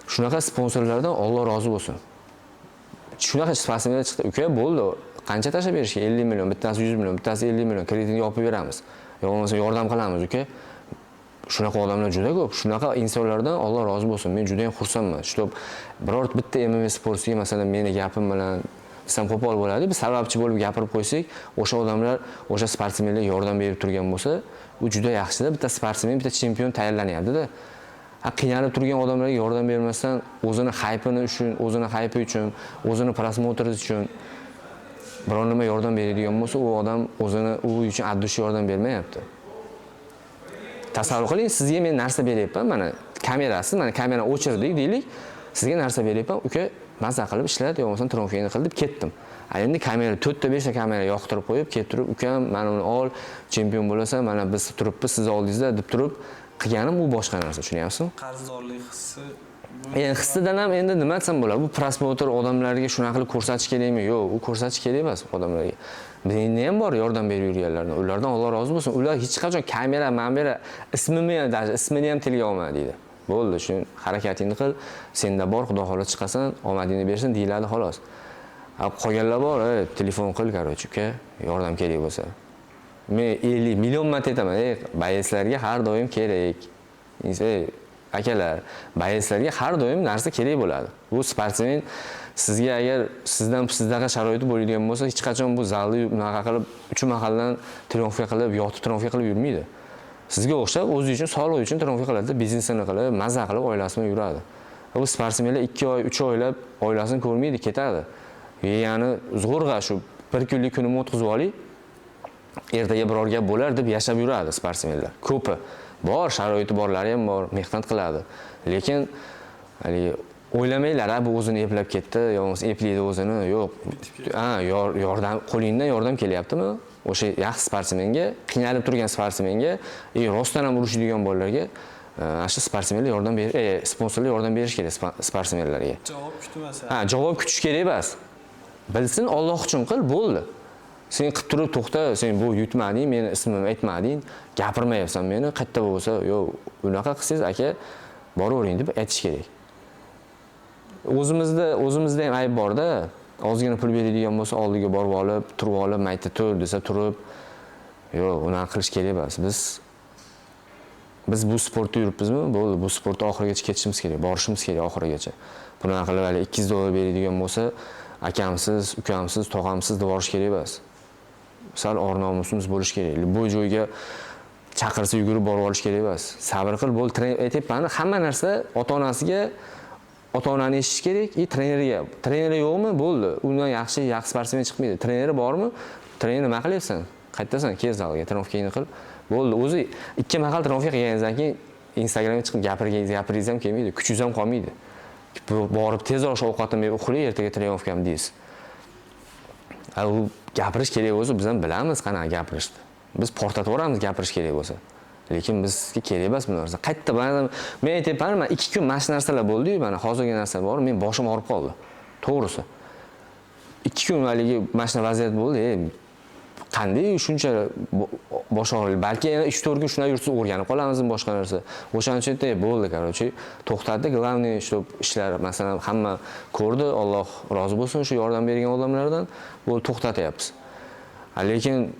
shunaqa sponsorlardan Alloh rozi bo'lsin. Shunaqa sportsmenlar chiqdi, uka bo'ldi. Qancha tashlab berishga? 50 million, bittasi 100 million, bittasi 50 million kreditini yopib beramiz. Yo bo'lmasa yordam qilamiz, uka. Shunaqa odamlar juda ko'p. Shunaqa insonlardan Alloh rozi bo'lsin. Men juda ham xursandman. Чтоб biror bitta MMA sportchiga masalan meni gapim bilan desam qo'pol bo'ladi. Biz sababchi bo'lib gapirib qo'ysak, o'sha odamlar, o'sha sportsmenlarga yordam berib turgan bo'lsa, u juda yaxshida. Bitta sportsmen, bitta chempion tayyorlanyapti-da. Ha, qiynalib turgan odamlarga yordam bermasdan o'zini haypini uchun, o'zini haypi uchun, o'zini просмотр i uchun biror nima yordam beradigan bo'lsa, u odam o'zini u uchun от души yordam bermayapti. Tasavvur qiling, sizga men narsa beryapman, mana kamerasi, mana kamerani o'chirdik deylik, sizga narsa beryapman, uka, maza qilib ishlat, yo bo'lmasam тренировка ngni qil deb ketdim. A endi kamera 4 ta 5 ta kamera yoqtirib qo'yib, kelib turib, ukam, mana uni ol, chempion bo'lasan, mana biz turibmiz siz oldingizda deb turib qilganim u boshqa narsa, tushunyapsizmi? Qarzdorlik hissi. Endi hissidan ham endi nima desam bo'ladi? Bu просмотр odamlarga shunaqa qilib ko'rsatish kerakmi? Yo'q, u ko'rsatish kerak emas odamlarga. Menda ham bor yordam berib yurganlardan. Ulardan Alloh rozi bo'lsin. Ular hech qachon kamera, mana ismimni ham, даже ismini ham tilga olma deydi. Bo'ldi, shu harakatingni qil, senda bor, xudo xohlasa chiqasan, omadingni bersin deyiladi xolos. A qolganlar bor, "Ey, telefon qil, короче, uka, yordam kerak bo'lsa." Men 50 million marta aytaman, ey, боец larga har doim kerak. Ey, akalar, боец larga har doim narsa kerak bo'ladi. Bu sportsmen sizga agar sizdan sizdaqa sharoiti bo'ladigan bo'lsa, hech qachon bu zalni unaqa qilib, uch mahaldan тренировка qilib, yotib тренировка qilib yurmaydi. Sizga o'xshab o'zi uchun, sog'lig'i uchun тренировка qiladi, biznesini qilib, maza qilib oilasi bilan yuradi. Bu sportsmenlar 2 oy, 3 oylab oilasini ko'rmaydi, ketadi. Ya'ni zo'rg'a shu bir kunlik kunimni o'tkazib olay, ertaga biror gap bo'lar deb yashab yuradi sportsmenlar. Ko'pi. Bor, sharoiti borlari ham bor, mehnat qiladi. Lekin haligi o'ylamanglar, ha, bu o'zini eplab ketdi, yo bo'lmasa eplaydi o'zini. Yo'q. Ha, yordam qo'lingdan yordam kelyaptimi? O'sha yaxshi sportsmenga, qiynalib turgan sportsmenga, rostdan ham urushadigan bolalarga ana shu sportsmenlar yordam ber, sponsorlar yordam berish kerak sportsmenlarga. Javob kutmasa. Ha, javob kutish kerak emas. Bilsin, Alloh uchun qil, bo'ldi. Sen qilib turib to'xta, sen bu yutmading, meni ismimni aytmading, gapirmayapsan meni, qayerda bo'lsa, yo'q, unaqa qilsangiz aka, boravering deb aytish kerak. O'zimizda ham ayb borda. Ozgina pul beradigan bo'lsa, oldiga borib olib, turib olib, mayta tur desa turib, yo'q, unaqa qilish kerak emas. Biz bu sportda yuribmizmi? Bo'ldi, bu sportda oxirigacha ketishimiz kerak, borishimiz kerak oxirigacha. Bunaqa qilib hali 200 dollar beradigan bo'lsa, akamsiz, ukamsiz, tog'amsiz deb borish kerak emas. Sal or nomusimiz bo'lishi kerak. Bu joyga chaqirsa yugurib borib olish kerak emas. Sabr qil, bo'l, aytyapman, hamma narsa ota-onasiga, ota-onani eshitish kerak, и trenerga. Treneri yo'qmi? Bo'ldi. Undan yaxshi, yaxshi sportsmen chiqmaydi. Treneri bormi? Trener nima qilyapsan? Qayerdasan? Kel zalga, тренировка ngni qil. Bo'ldi. O'zi ikki mahal тренировка qilganingizdan keyin Instagramga chiqib gapiringiz ham kelmaydi, kuchingiz ham qolmaydi. Borib tezroq shu ovqatimni yeb uxlay, ertaga тренировка m deysiz. Ha, u gapirish kerak bo'lsa, biz ham bilamiz qanaqa gapirishni. Biz portlatib yuboramiz gapirish kerak bo'lsa. Lekin bizga kerak emas bu narsa. Qayerda ba'zan men aytyapman, mana 2 kun mana shu narsalar bo'ldi-yu, mana hozirgi narsa bor, men boshim og'rib qoldi. To'g'risi. 2 kun haligi mana shunaqa vaziyat bo'ldi, qanday shuncha bosh og'riydi. Balki yana 3-4 kun shunday yursa o'rganib qolamizmi boshqa narsa. O'shaning uchun aytdi, bo'ldi, короче, to'xtatdi. Главное, чтоб ishlar, masalan, hamma ko'rdi, Alloh rozi bo'lsin shu yordam bergan odamlardan, bo'ldi, to'xtatyapmiz. Lekin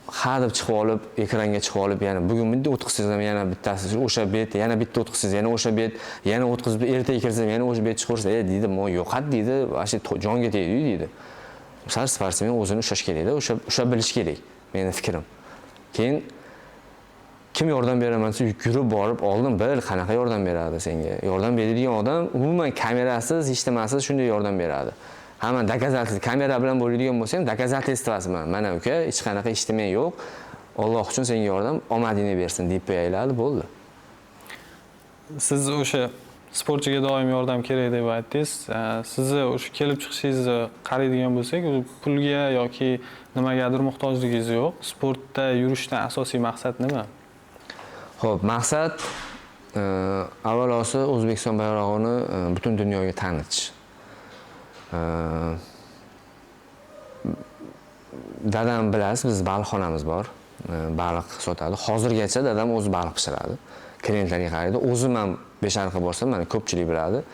Ha deb chiqib olib, ekranga chiqib olib, yana bugun bunday o'tqizsangiz ham yana bittasi o'sha bet, yana bitta o'tqizsangiz, yana o'sha bet, yana o'tkazib ertaga kirsam yana o'sha bet chiqaversa, e deydi, mo yo'qot deydi, вообще jonga tegdi deydi. Sal sportsmen o'zini ushlash kerakda, o'sha ushlab bilish kerak, meni fikrim. Keyin kim yordam beraman desa, yugurib borib oldin bil qanaqa yordam beradi senga. Yordam beradigan odam umuman kamerasiz, hech nimasiz shunday yordam beradi. Hamma доказательство kamera bilan bo'ladigan bo'lsa ham доказательство si mana uka, hech qanaqa ijtimoiy yo'q. Alloh uchun senga yordam, omadingni bersin deb qo'yaylik, bo'ldi. Siz o'sha sportchiga doim yordam kerak deb aytdingiz. Sizni o'sha kelib chiqishingizni qaraydigan bo'lsak, u pulga yoki nimagadir muhtojligingiz yo'q. Sportda yurishdan asosiy maqsad nima? Xo'p, maqsad avvalosi O'zbekiston bayrog'ini butun dunyoga tanitish. Dadam bilasiz, biz baliqxonamiz bor. Baliq sotadi. Hozirgacha dadam o'zi baliq pishiradi. Klientlarga qaraydi. O'zim ham besharqa borsam, mana ko'pchilik biladi.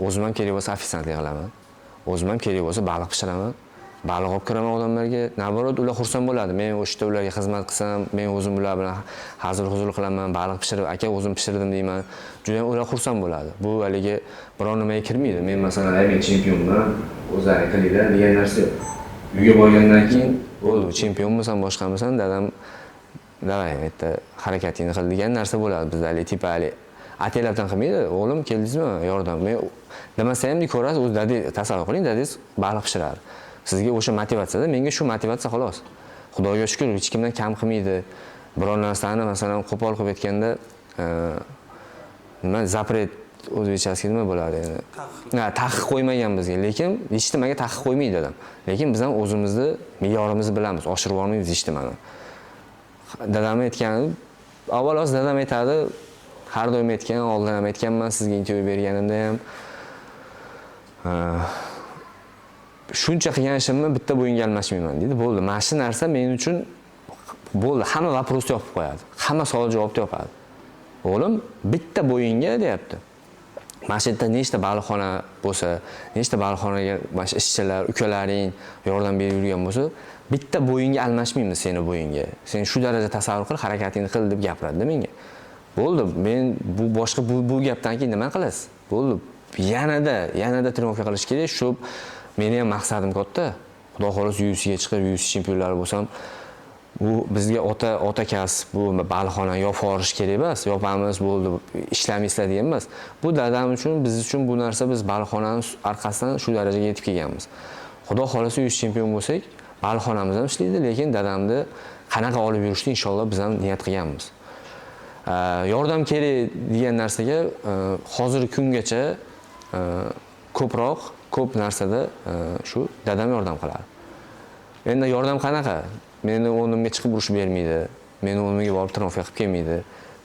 O'zim ham kerak bo'lsa ofitsiantlik qilaman. O'zim ham kerak bo'lsa baliq pishiraman. Baliq olib kiraman odamlarga. Наоборот, ular xursand bo'ladi. Men o'sha yerda ularga xizmat qilsam, men o'zim ular bilan hazil-huzul qilaman, baliq pishirib, aka o'zim pishirdim deyman. Juda ham ular xursand bo'ladi. Bu haligi biror nimaga kirmaydi. Men masalan, men chempionman, o'zlaring qilinglar degan narsa yo'q. Uyga borgandan keyin bo'ldi, chempionmisan, boshqamisan, dadam давай, bitta harakatingni qil degan narsa bo'ladi bizda haligi типа haligi ataylabdan qilmaydi. O'g'lim keldingizmi, yordam. Men demasa ham ko'rasiz, o'zi dada, tasavvur qiling, dadangiz baliq pishiradi. Sizga o'sha motivatsiyada, menga shu motivatsiya xolos. Xudoga shukr, hech kimdan kam qilmaydi. Biror narsani masalan qo'pol qilib aytganda, nima запрет o'zbekchasiga nima bo'ladi endi? Ha, taqiq qo'ymagan bizga, lekin hech nimaga taqiq qo'ymaydi dadam. Lekin biz ham o'zimizni me'yorimizni bilamiz, oshirib yubormaymiz hech nimani. Dadam aytgani, avvalo dadam aytadi, har doim aytgan, oldin ham aytganman sizga intervyu berganimda ham. Shuncha qilgan ishimni bitta bo'yinga almashmayman deydi. Bo'ldi. Mana shu narsa men uchun bo'ldi. Hamma вопрос ni yopib qo'yadi. Hamma savol javobni yopadi. O'g'lim bitta bo'yinga deyapti. Mana shu yerda nechta baliqxona bo'lsa, nechta baliqxonaga mana shu ishchilar, ukalaring yordam berib yurgan bo'lsa, bitta bo'yinga almashmaymiz seni bo'yinga. Sen shu daraja tasavvur qil, harakatingni qil deb gapiradi menga. Bo'ldi, men bu boshqa bu gapdan keyin nima qilasiz? Bo'ldi. Yanada тренировка qilish kerak. Shu meni ham maqsadim katta. Xudo xohlasa UFCga chiqib, UFC chempionlari bo'lsam, bu bizga ota kasb, bu baliqxona yopib yuborish kerak emas, yopamiz, bo'ldi, ishlamaysizlar degan emas. Bu dadam uchun, biz uchun bu narsa, biz baliqxonani orqasidan shu darajaga yetib kelganmiz. Xudo xohlasa UFC chempion bo'lsak, baliqxonamiz ham ishlaydi, lekin dadamni qanaqa olib yurishni inshaalloh biz ham niyat qilganmiz. Yordam kerak degan narsaga hozirgi kungacha ko'proq ko'p narsada shu dadam yordam qiladi. Endi yordam qanaqa? Meni o'rnimga chiqib urushib bermaydi. Meni o'rnimga borib тренировка qilib kelmaydi.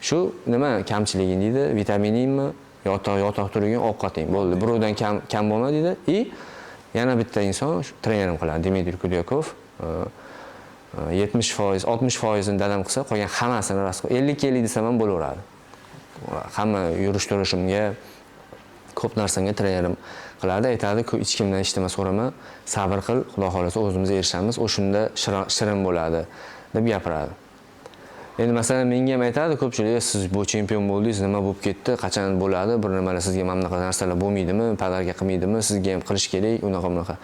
Shu nima kamchiliging deydi, vitaminingmi, yotoq turgin, ovqating. Bo'ldi, birovdan kam bo'lma deydi. И yana bitta inson shu trenerim qiladi, Dmitriy Kudyakov. 70%, 60%ini dadam qilsa, qolgan hammasini rost 50-50 desam ham bo'laveradi. Hamma yurish turishimga, ko'p narsamga trenerim qiladi, aytadi, hech kimdan hech nima so'rama, sabr qil, Xudo xohlasa o'zimiz erishamiz, o'shunda shirin bo'ladi deb gapiradi. Endi masalan menga ham aytadi ko'pchilik, siz bu chempion bo'ldingiz, nima bo'lib ketdi, qachon bo'ladi, bir nimalar sizga mana bunaqa narsalar bo'lmaydimi, подарка qilmaydimi, sizga ham qilish kerak, unaqa bunaqa.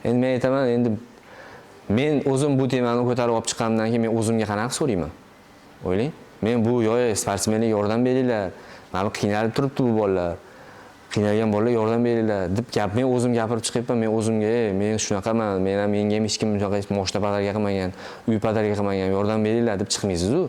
Endi men aytaman, endi men o'zim bu temani ko'tarib olib chiqqanimdan keyin men o'zimga qanaqa so'rayman? O'ylang. Men bu yo'q, sportsmenga yordam beringlar. Mana bu qiynalib turibdi bu bolalar. Qiynalgan bolalar yordam beringlar deb gap men o'zim gapirib chiqyapman. Men o'zimga, men shunaqaman, men ham menga ham hech kim bunaqa moshina подарка qilmagan, uy подарка qilmagan, yordam beringlar deb chiqmaysiz-u.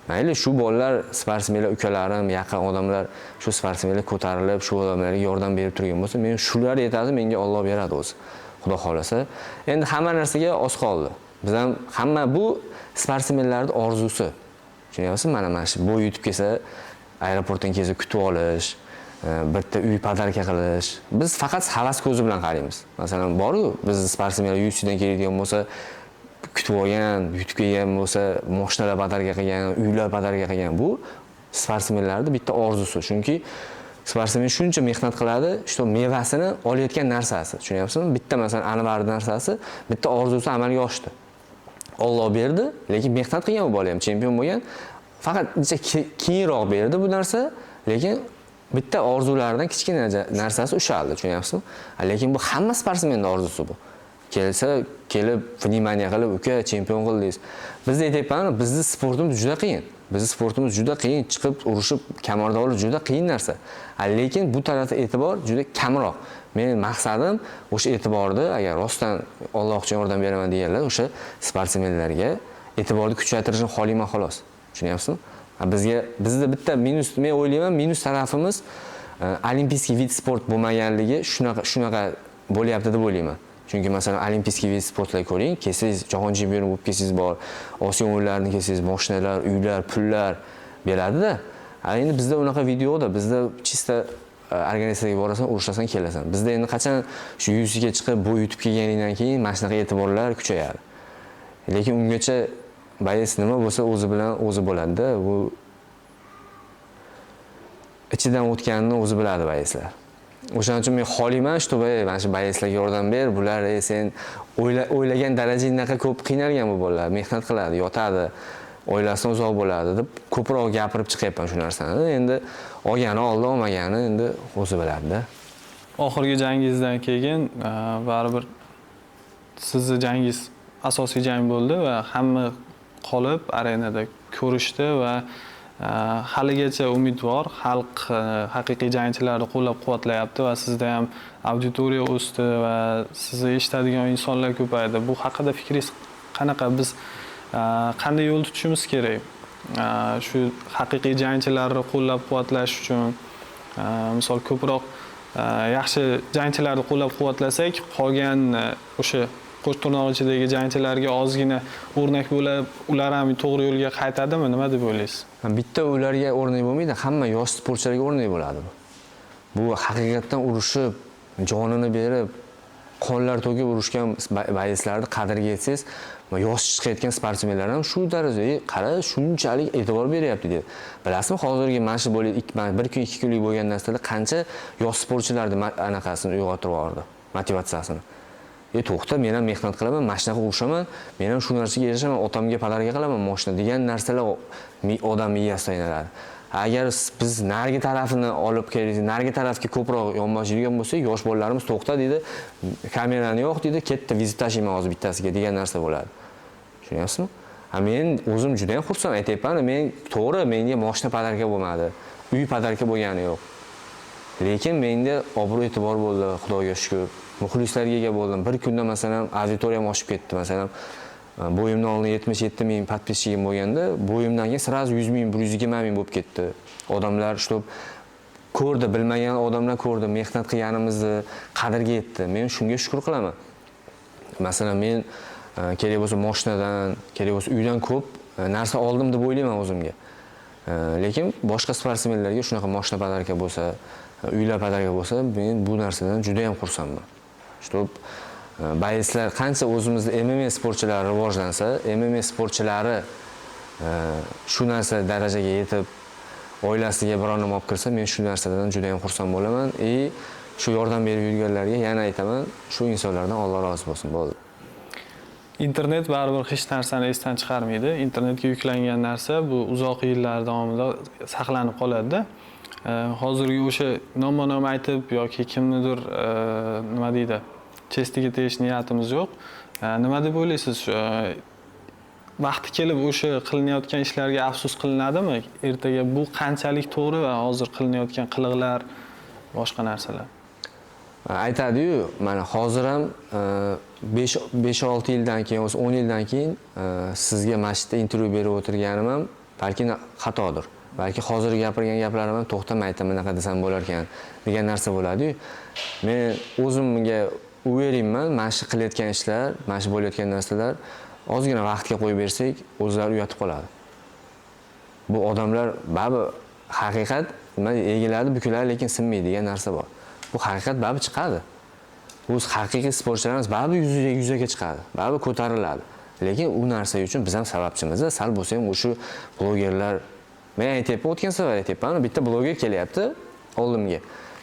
Mayli, shu bolalar sportsmenlar, ukalarim, yaqin odamlar shu sportsmenlar ko'tarilib, shu odamlarga yordam berib turgan bo'lsa, men shular yetadi, menga Alloh beradi o'zi. Xudo xohlasa. Endi hamma narsaga oz qoldi. Biz ham hamma bu sportsmenlarning orzusi. Tushunyapsizmi? Mana shu bo'y yutib kelsa, aeroportdan kelsa kutib olish, bitta uy подарка qilish. Biz faqat havas ko'zi bilan qaraymiz. Masalan, bor-ku, biz sportsmenlar UFCdan keladigan bo'lsa, kutib olgan, yutib kelgan bo'lsa, mashinalar подарка qilgan, uylar подарка qilgan. Bu sportsmenlarning bitta orzusi. Chunki sportsmen shuncha mehnat qiladi, shu mevasini olayotgan narsasi. Tushunyapsizmi? Bitta masalan Anvarning narsasi, bitta orzusi amalga oshdi. Olloh berdi, lekin mehnat qilgan u bola ham chempion bo'lgan. Faqat ancha keyinroq berdi bu narsa, lekin bitta orzularidan kichkina narsasi ushaldi, tushunyapsizmi? Lekin bu hamma sportsmenning orzusi bu. Kelsa, kelib внимание qilib, uka, chempion qildingiz. Biz aytyapman, bizni sportimiz juda qiyin. Bizni sportimiz juda qiyin, chiqib urushib kamarda olish juda qiyin narsa. Lekin bu tarafda e'tibor juda kamroq. Mening maqsadim o'sha e'tiborni, agar rostdan Alloh uchun yordam beraman deganlar, o'sha sportsmenlarga e'tiborni kuchaytirishni xohlayman xolos. Tushunyapsizmi? Bizga, bizda bitta minus, men o'ylayman, minus tarafimiz олимпийский вид спорт bo'lmaganligi shunaqa bo'lyapti deb o'ylayman. Chunki masalan олимпийский вид спорт lar ko'ring, kelsangiz jahon chempioni bo'lib kelsangiz bor, Osiyo o'yinlarini kelsangiz mashinalar, uylar, pullar beradida. Endi bizda unaqa videoda, bizda чисто organizatsiyaga borasan, urushasan, kelasan. Bizda endi qachon shu UFCga chiqib, бой yutib kelganingdan keyin mana shunaqa e'tiborlar kuchayadi. Lekin ungacha боец nima bo'lsa o'zi bilan o'zi bo'ladi-da. Bu ichidan o'tganini o'zi biladi боец lar. O'shaning uchun men xohlayman, чтобы mana shu боец larga yordam ber, bular sen o'ylagan darajangdaqa ko'p qiynalgan bu bolalar, mehnat qiladi, yotadi, oilasidan uzoq bo'ladi deb ko'proq gapirib chiqyapman shu narsani. Endi olgani oldi, olmagani endi o'zi biladi-da. Oxirgi jangingizdan keyin baribir sizni jangingiz asosiy jang bo'ldi va hamma qolib arenada ko'rishdi va haligacha umid bor, xalq haqiqiy jangchilarni qo'llab-quvvatlayapti va sizda ham auditoriya o'sdi va sizni eshitadigan insonlar ko'paydi. Bu haqida fikringiz qanaqa? Biz qanday yo'l tutishimiz kerak? Shu haqiqiy jangchilarni qo'llab-quvvatlash uchun, misol ko'proq yaxshi jangchilarni qo'llab-quvvatlasak, qolgan o'sha qo'sh tirnoq ichidagi jangchilarga ozgina o'rnak bo'lib, ular ham to'g'ri yo'lga qaytadimi? Nima deb o'ylaysiz? Bitta ularga o'rnak bo'lmaydi, hamma yosh sportchilarga o'rnak bo'ladi bu. Bu haqiqatdan urushib, jonini berib, qonlar to'kib urushgan боец larni qadriga yetsangiz, yosh chiqayotgan sportsmenlar ham shu darajada, qara, shunchalik e'tibor beryapti dedi. Bilasizmi, hozirgi mana shu bo'lib, mana bir kun, ikki kunlik bo'lgan narsalar qancha yosh sportchilarni anaqasini uyg'otirib yubordi, motivatsiyasini. To'xta, men ham mehnat qilaman, mana shunaqa urushaman, men ham shu narsaga erishaman, otamga подарка qilaman moshina degan narsalar odam miyasida aylanadi. Agar biz narigi tarafini olib kelsak, narigi tarafga ko'proq yonboshlaydigan bo'lsak, yosh bolalarimiz to'xta deydi, kamerani yo'q deydi, ketdi, vizit tashlayman hozir bittasiga degan narsa bo'ladi. Tushunyapsizmi? Men o'zim juda ham xursand aytyapman, men to'g'ri, menga moshina подарка bo'lmadi, uy подарка bo'lgani yo'q. Lekin menda obro' e'tibor bo'ldi, Xudoga shukr. Muxlislarga ega bo'ldim. Bir kunda masalan auditoriyam oshib ketdi. Masalan, бой imdan oldin 77 ming подписчиг im bo'lganda, бой imdan keyin сразу 100 ming, 120 ming bo'lib ketdi. Odamlar shu ko'rdi, bilmagan odamlar ko'rdi, mehnat qilganimizni qadrga yetdi. Men shunga shukr qilaman. Masalan, men kerak bo'lsa moshinadan, kerak bo'lsa uydan ko'p narsa oldim deb o'ylayman o'zimga. Lekin boshqa sportsmenlarga shunaqa moshina подарка bo'lsa, uylar подарка bo'lsa, men bu narsadan juda ham xursandman. Чтоб боец lar qancha o'zimizda MMA sportchilari rivojlansa, MMA sportchilari shu narsa darajaga yetib, oilasiga biron nima olib kirsa, men shu narsadan juda ham xursand bo'laman. И shu yordam berib yurganlarga yana aytaman, shu insonlardan Alloh rozi bo'lsin, bo'ldi. Internet baribir hech narsani esdan chiqarmaydi. Internetga yuklangan narsa bu uzoq yillar davomida saqlanib qoladi-da. Hozirgi o'sha nomma-nom aytib yoki kimnidir nima deydi, честь iga tegish niyatimiz yo'q. Nima deb o'ylaysiz? Vaqti kelib o'sha qilinayotgan ishlarga afsus qilinadimi? Ertaga bu qanchalik to'g'ri va hozir qilinayotgan qiliqlar, boshqa narsalar? Aytadi-yu, mana hozir ham 5-6 yildan keyin, o'zi 10 yildan keyin sizga mana shu yerda intervyu berib o'tirganim ham balki xatodir. Balki hozir gapirgan gaplarim ham to'xtamay aytaman, bunaqa desam bo'lar ekan degan narsa bo'ladi-yu. Men o'zimga уверен man, mana shu qilayotgan ishlar, mana shu bo'layotgan narsalar ozgina vaqtga qo'yib bersak, o'zlari uyatib qoladi. Bu odamlar baribir haqiqat nima egiladi, bukiladi, lekin sinmaydi degan narsa bor. Bu haqiqat baribir chiqadi. O'z haqiqiy sportchilarimiz baribir yuzaga chiqadi, baribir ko'tariladi. Lekin u narsa uchun biz ham sababchimiz. Sal bo'lsa ham o'sha blogerlar, men aytyapman, o'tgan safar aytyapman, bitta bloger kelyapti oldimga.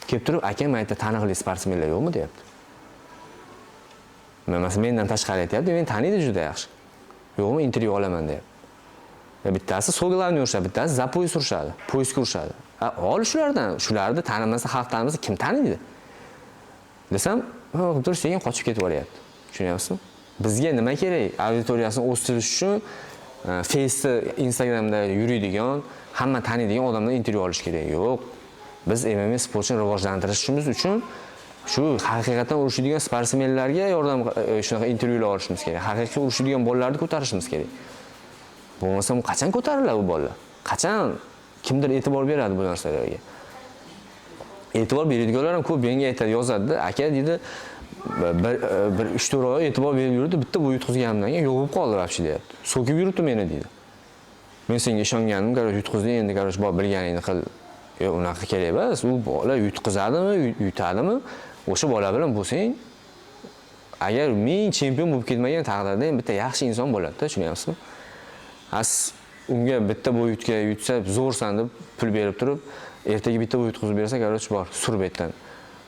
Kelib turib, akam aytdi, taniqli sportsmenlar yo'qmi deyapti. Men masalan mendan tashqari aytyapti, meni taniydi juda yaxshi. Yo'qmi, intervyu olaman deyapti. Bittasi so'g'larni urishadi, bittasi за пояс urishadi, пояс ga urishadi. Ol shulardan, shularni tanimasa, xalq tanimasa, kim taniydi? Desam, qilib turib sekin qochib ketib yuboryapti. Tushunyapsizmi? Bizga nima kerak? Auditoriyasini o'stirish uchun Face'da, Instagramda yuriydigan, hamma taniydigan odamdan intervyu olish kerak. Yo'q. Biz MMA sportini rivojlantirishimiz uchun shu haqiqatan urushadigan sportsmenlarga yordam, shunaqa intervyular olishimiz kerak. Haqiqiy urushadigan bolalarni ko'tarishimiz kerak. Bo'lmasam qachon ko'tariladi bu bolalar? Qachon kimdir e'tibor beradi bu narsalarga? E'tibor beradiganlar ham ko'p, menga aytadi, yozadi, aka deydi, bir 3-4 oy e'tibor berib yurdi, bitta bu yutqizganimdan keyin yo'q bo'lib qoldi вообще deyapti. So'kib yuribdi meni deydi. Men senga ishongandim, короче, yutqizding, endi короче, bor bilganingni qil. Yo'q, unaqa kerak emas. U bola yutqizadimi, yutadimi? O'sha bola bilan bo'lsang, agar ming chempion bo'lib ketmagan taqdirda ham bitta yaxshi inson bo'ladi-da, tushunyapsizmi? As unga bitta бой yutga yutsa zo'rsan deb pul berib turib, ertaga bitta бой yutqizib bersa, короче, bor, sur bu yerdan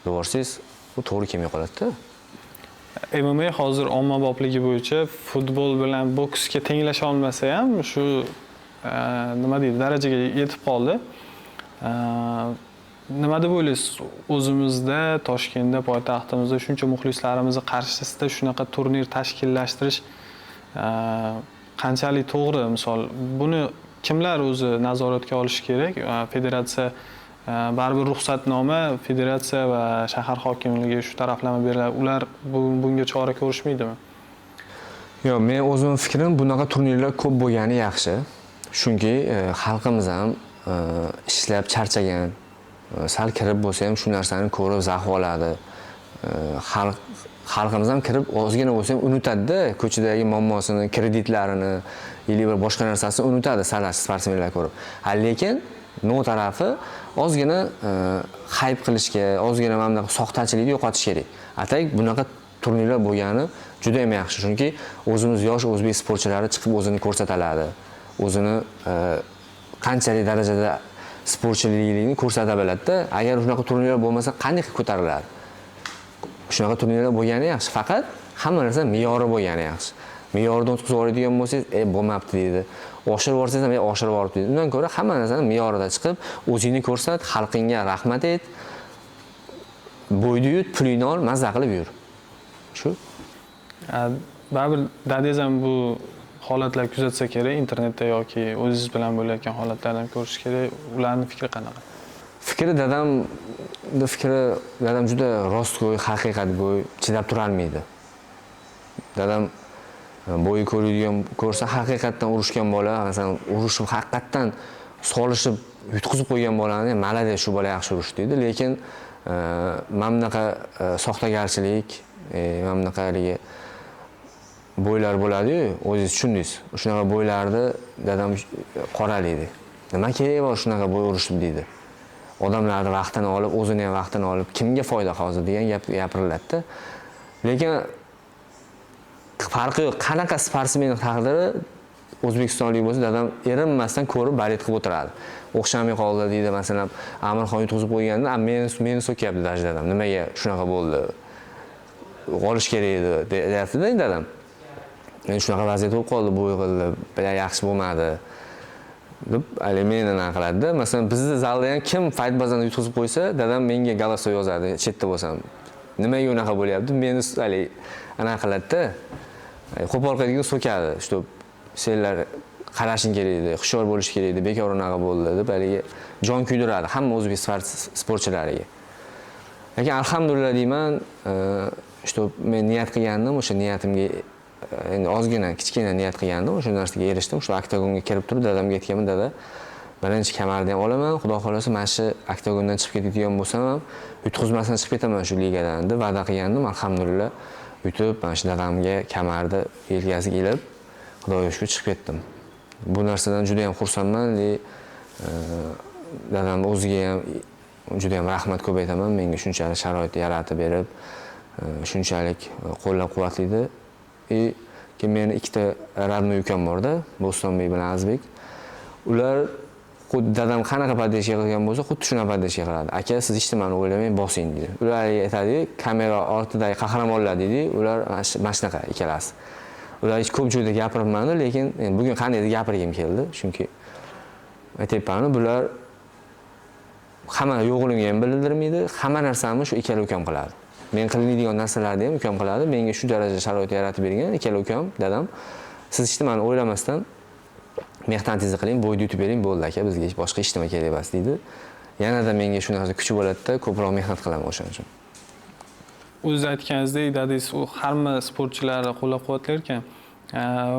deb yuborsangiz, bu to'g'ri kelmay qoladi-da. MMA hozir ommabopligi bo'yicha futbol bilan boksga tenglasha olmasa ham, shu nima deydi, darajaga yetib qoldi. Nima deb o'ylaysiz, o'zimizda, Toshkentda, poytaxtimizda shuncha muxlislarimizni qarshisida shunaqa turnir tashkillashtirish qanchalik to'g'ri? Misol, buni kimlar o'zi nazoratga olishi kerak? Federatsiya, baribir ruxsatnoma federatsiya va shahar hokimligi shu taraflama beriladi. Ular bunga chora ko'rishmaydimi? Yo'q, men o'zim fikrim, bunaqa turnirlar ko'p bo'lgani yaxshi. Chunki xalqimiz ham ishlab charchagan, sal kirib bo'lsa ham shu narsani ko'rib zavq oladi. Xalqimiz ham kirib ozgina bo'lsa ham unutadi-da ko'chadagi muammosini, kreditlarini или bir boshqa narsasini unutadi sal sportsmenlar ko'rib. Ha, lekin но tarafi ozgina hayp qilishga, ozgina mana bunaqa soxtachilikni yo'qotish kerak. А так bunaqa turnirlar bo'lgani juda ham yaxshi, chunki o'zimiz yosh o'zbek sportchilari chiqib o'zini ko'rsata oladi. O'zini qanchalik darajada sportchiligini ko'rsata biladida. Agar shunaqa turnirlar bo'lmasa, qanday qilib ko'tariladi? Shunaqa turnirlar bo'lgani yaxshi, faqat hamma narsa me'yori bo'lgani yaxshi. Me'yordan o'tkazib yuboradigan bo'lsangiz, bo'lmabdi deydi. Oshirib yuborsangiz ham, oshirib yuboribdi deydi. Undan ko'ra hamma narsani me'yorida chiqib, o'zingni ko'rsat, xalqingga rahmat ayt. Бой ni yut, pulingni ol, mazza qilib yur. Shu. Baribir dadangiz ham bu holatlar kuzatsa kerak internetda yoki o'zingiz bilan bo'layotgan holatlarni ham ko'rish kerak. Ularning fikri qanaqa? Fikri, dadamni fikri, dadam juda rostgo'y, haqiqatgo'y, chidab turolmaydi. Dadam бой ko'radigan ko'rsa, haqiqatdan urushgan bola, masalan, urushib haqiqatdan solishib yutqizib qo'ygan bolani молодец, shu bola yaxshi urushdi deydi. Lekin mana bunaqa soxtagarchilik, mana bunaqa haligi бой lar bo'ladi-yu, o'zingiz tushundingiz. Shunaqa бой larni dadam qoralaydi. Nima keragi bor shunaqa бой urushib deydi. Odamlarni vaqtini olib, o'zini ham vaqtini olib, kimga foyda hozir degan gap gapiriladida. Lekin farqi yo'q, qanaqa sportsmen taqdiri o'zbekistonlik bo'lsa, dadam erinmasdan ko'rib болеть qilib o'tiradi. O'xshamay qoldi deydi, masalan, Amirxon yutqizib qo'yganda, meni so'kyapti даже dadam. Nimaga shunaqa bo'ldi? Olish kerak edi deyapti-da endi dadam. Endi shunaqa vaziyat bo'lib qoldi, bu yig'ildi, yaxshi bo'lmadi deb haligi meni nima qiladida. Masalan, bizni zalda ham kim Fight Bazani yutqizib qo'ysa, dadam menga голосовой yozadi, chetda bo'lsam. Nimaga unaqa bo'lyapti? Meni haligi anaqa qiladida. Qo'pol qiladigan so'kadi, что senlar qarashing kerak edi, hushyor bo'lish kerak edi, bekor unaqa bo'ldi deb haligi jon kuydiradi hamma o'zbek sportchilariga. Lekin alhamdulillah deyman, что men niyat qilgandim, o'sha niyatimga endi ozgina kichkina niyat qilgandim, o'sha narsaga erishdim. Shu oktagonga kirib turib dadamga aytganman, dada, birinchi kamarni ham olaman, xudo xohlasa mana shu oktagondan chiqib ketadigan bo'lsam ham yutqizmasdan chiqib ketaman shu ligadan deb va'da qilgandim. Alhamdulillah yutib, mana shu dadamga kamarni yelkasiga ilib, Xudoga shukur chiqib ketdim. Bu narsadan juda ham xursandman. Dadam o'ziga ham juda ham rahmat ko'p aytaman, menga shunchalik sharoit yaratib berib, shunchalik qo'llab-quvvatlaydi. И keyin meni ikkita родной ukam borda, Bo'stonbek bilan Azizbek. Ular xuddi dadam qanaqa поддержка qilgan bo'lsa, xuddi shunaqa поддержка qiladi. Aka, siz hech nimani o'ylamang, bosing deydi. Ular aytadi, kamera ortidagi qahramonlar deydi, ular mana shunaqa ikkalasi. Ular hech ko'p joyda gapiribman, lekin bugun qandaydir gapirgim keldi, chunki aytyapman, bular hamma yo'g'limga ham bildirmaydi, hamma narsamni shu ikkala ukam qiladi. Men qilinadigan narsalarni ham ukam qiladi. Menga shu darajada sharoit yaratib bergan ikkala ukam, dadam. Siz hech nimani o'ylamasdan mehnatingizni qiling, bo'yni yutib bering, bo'ldi aka, bizga hech boshqa hech nima kerak emas deydi. Yanada menga shu narsa kuchi bo'ladida, ko'proq mehnat qilaman o'shaning uchun. O'zingiz aytganingizdek, dadingiz u hamma sportchilarni qo'llab-quvvatlar ekan.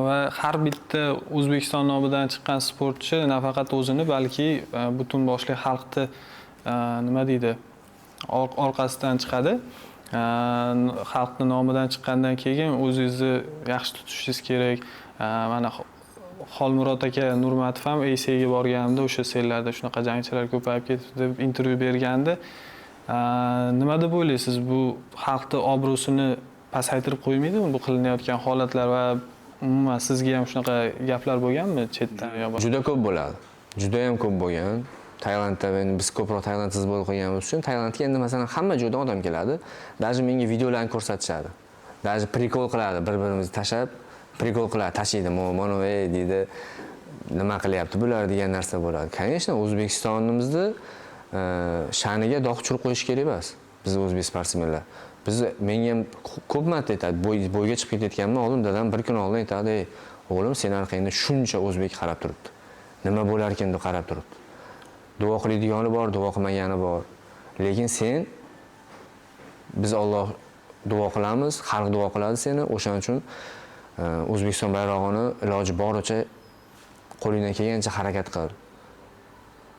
Va har bitta O'zbekiston nomidan chiqqan sportchi nafaqat o'zini, balki butun boshli xalqni nima deydi, orqasidan chiqadi. Xalqni nomidan chiqqandan keyin o'zingizni yaxshi tutishingiz kerak. Mana Xolmurod aka Nurmatov ham ACAga borganimda o'sha sellarda shunaqa jangchilar ko'payib ketdi deb intervyu bergandi. Nima deb o'ylaysiz, bu xalqni obro'sini pasaytirib qo'ymaydimi bu qilinayotgan holatlar va umuman sizga ham shunaqa gaplar bo'lganmi chetdan yo boshqa? Juda ko'p bo'ladi. Juda ham ko'p bo'lgan. Tailandda endi biz ko'proq Tailandda сбор qilganimiz uchun Tailandga endi masalan hamma joydan odam keladi. Даже menga videolarni ko'rsatishadi. Даже прикол qiladi, bir-birimizni tashlab прикол qiladi, tashlaydi, mana ey deydi, nima qilyapti bular degan narsa bo'ladi. Конечно, O'zbekistonimizni sha'niga dog' tushirib qo'yish kerak emas. Biz o'zbek sportsmenlar. Biz menga ham ko'p marta aytadi, бой ga chiqib ketayotganimdan oldin dadam bir kun oldin aytadi, ey o'g'lim, seni orqangda shuncha o'zbek qarab turibdi. Nima bo'larkan deb qarab turibdi. Duo qiladigani bor, duo qilmagani bor. Lekin sen, biz Alloh duo qilamiz, xalq duo qiladi seni. O'shaning uchun O'zbekiston bayrog'ini iloji boricha qo'lingdan kelgancha harakat qil.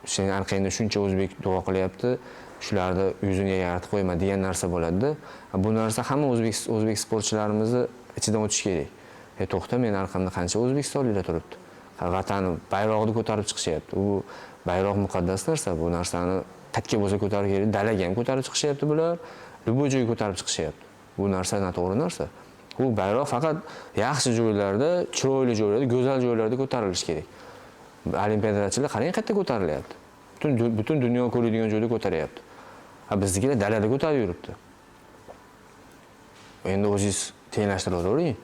Seni orqangda shuncha o'zbek duo qilyapti, shularni yuzini yaratib qo'yma degan narsa bo'ladi-da. Bu narsa hamma o'zbek sportchilarimizni ichidan o'tishi kerak. To'xta, meni orqamda qancha o'zbekistonliklar turibdi. Vatani bayrog'ini ko'tarib chiqishyapti. U bayroq muqaddas narsa, bu narsani qayerga bo'lsa ko'tarib kerak, dalaga ham ko'tarib chiqishyapti bular, любой joyga ko'tarib chiqishyapti. Bu narsa noto'g'ri narsa. Bu bayroq faqat yaxshi joylarda, chiroyli joylarda, go'zal joylarda ko'tarilishi kerak. Olimpiadachilar qarang qayerda ko'tarilyapti. Butun dunyo ko'radigan joyda ko'taryapti. Ha, biznikilar dalada ko'tarib yuribdi. Endi o'zingiz tenglashtiraveravering.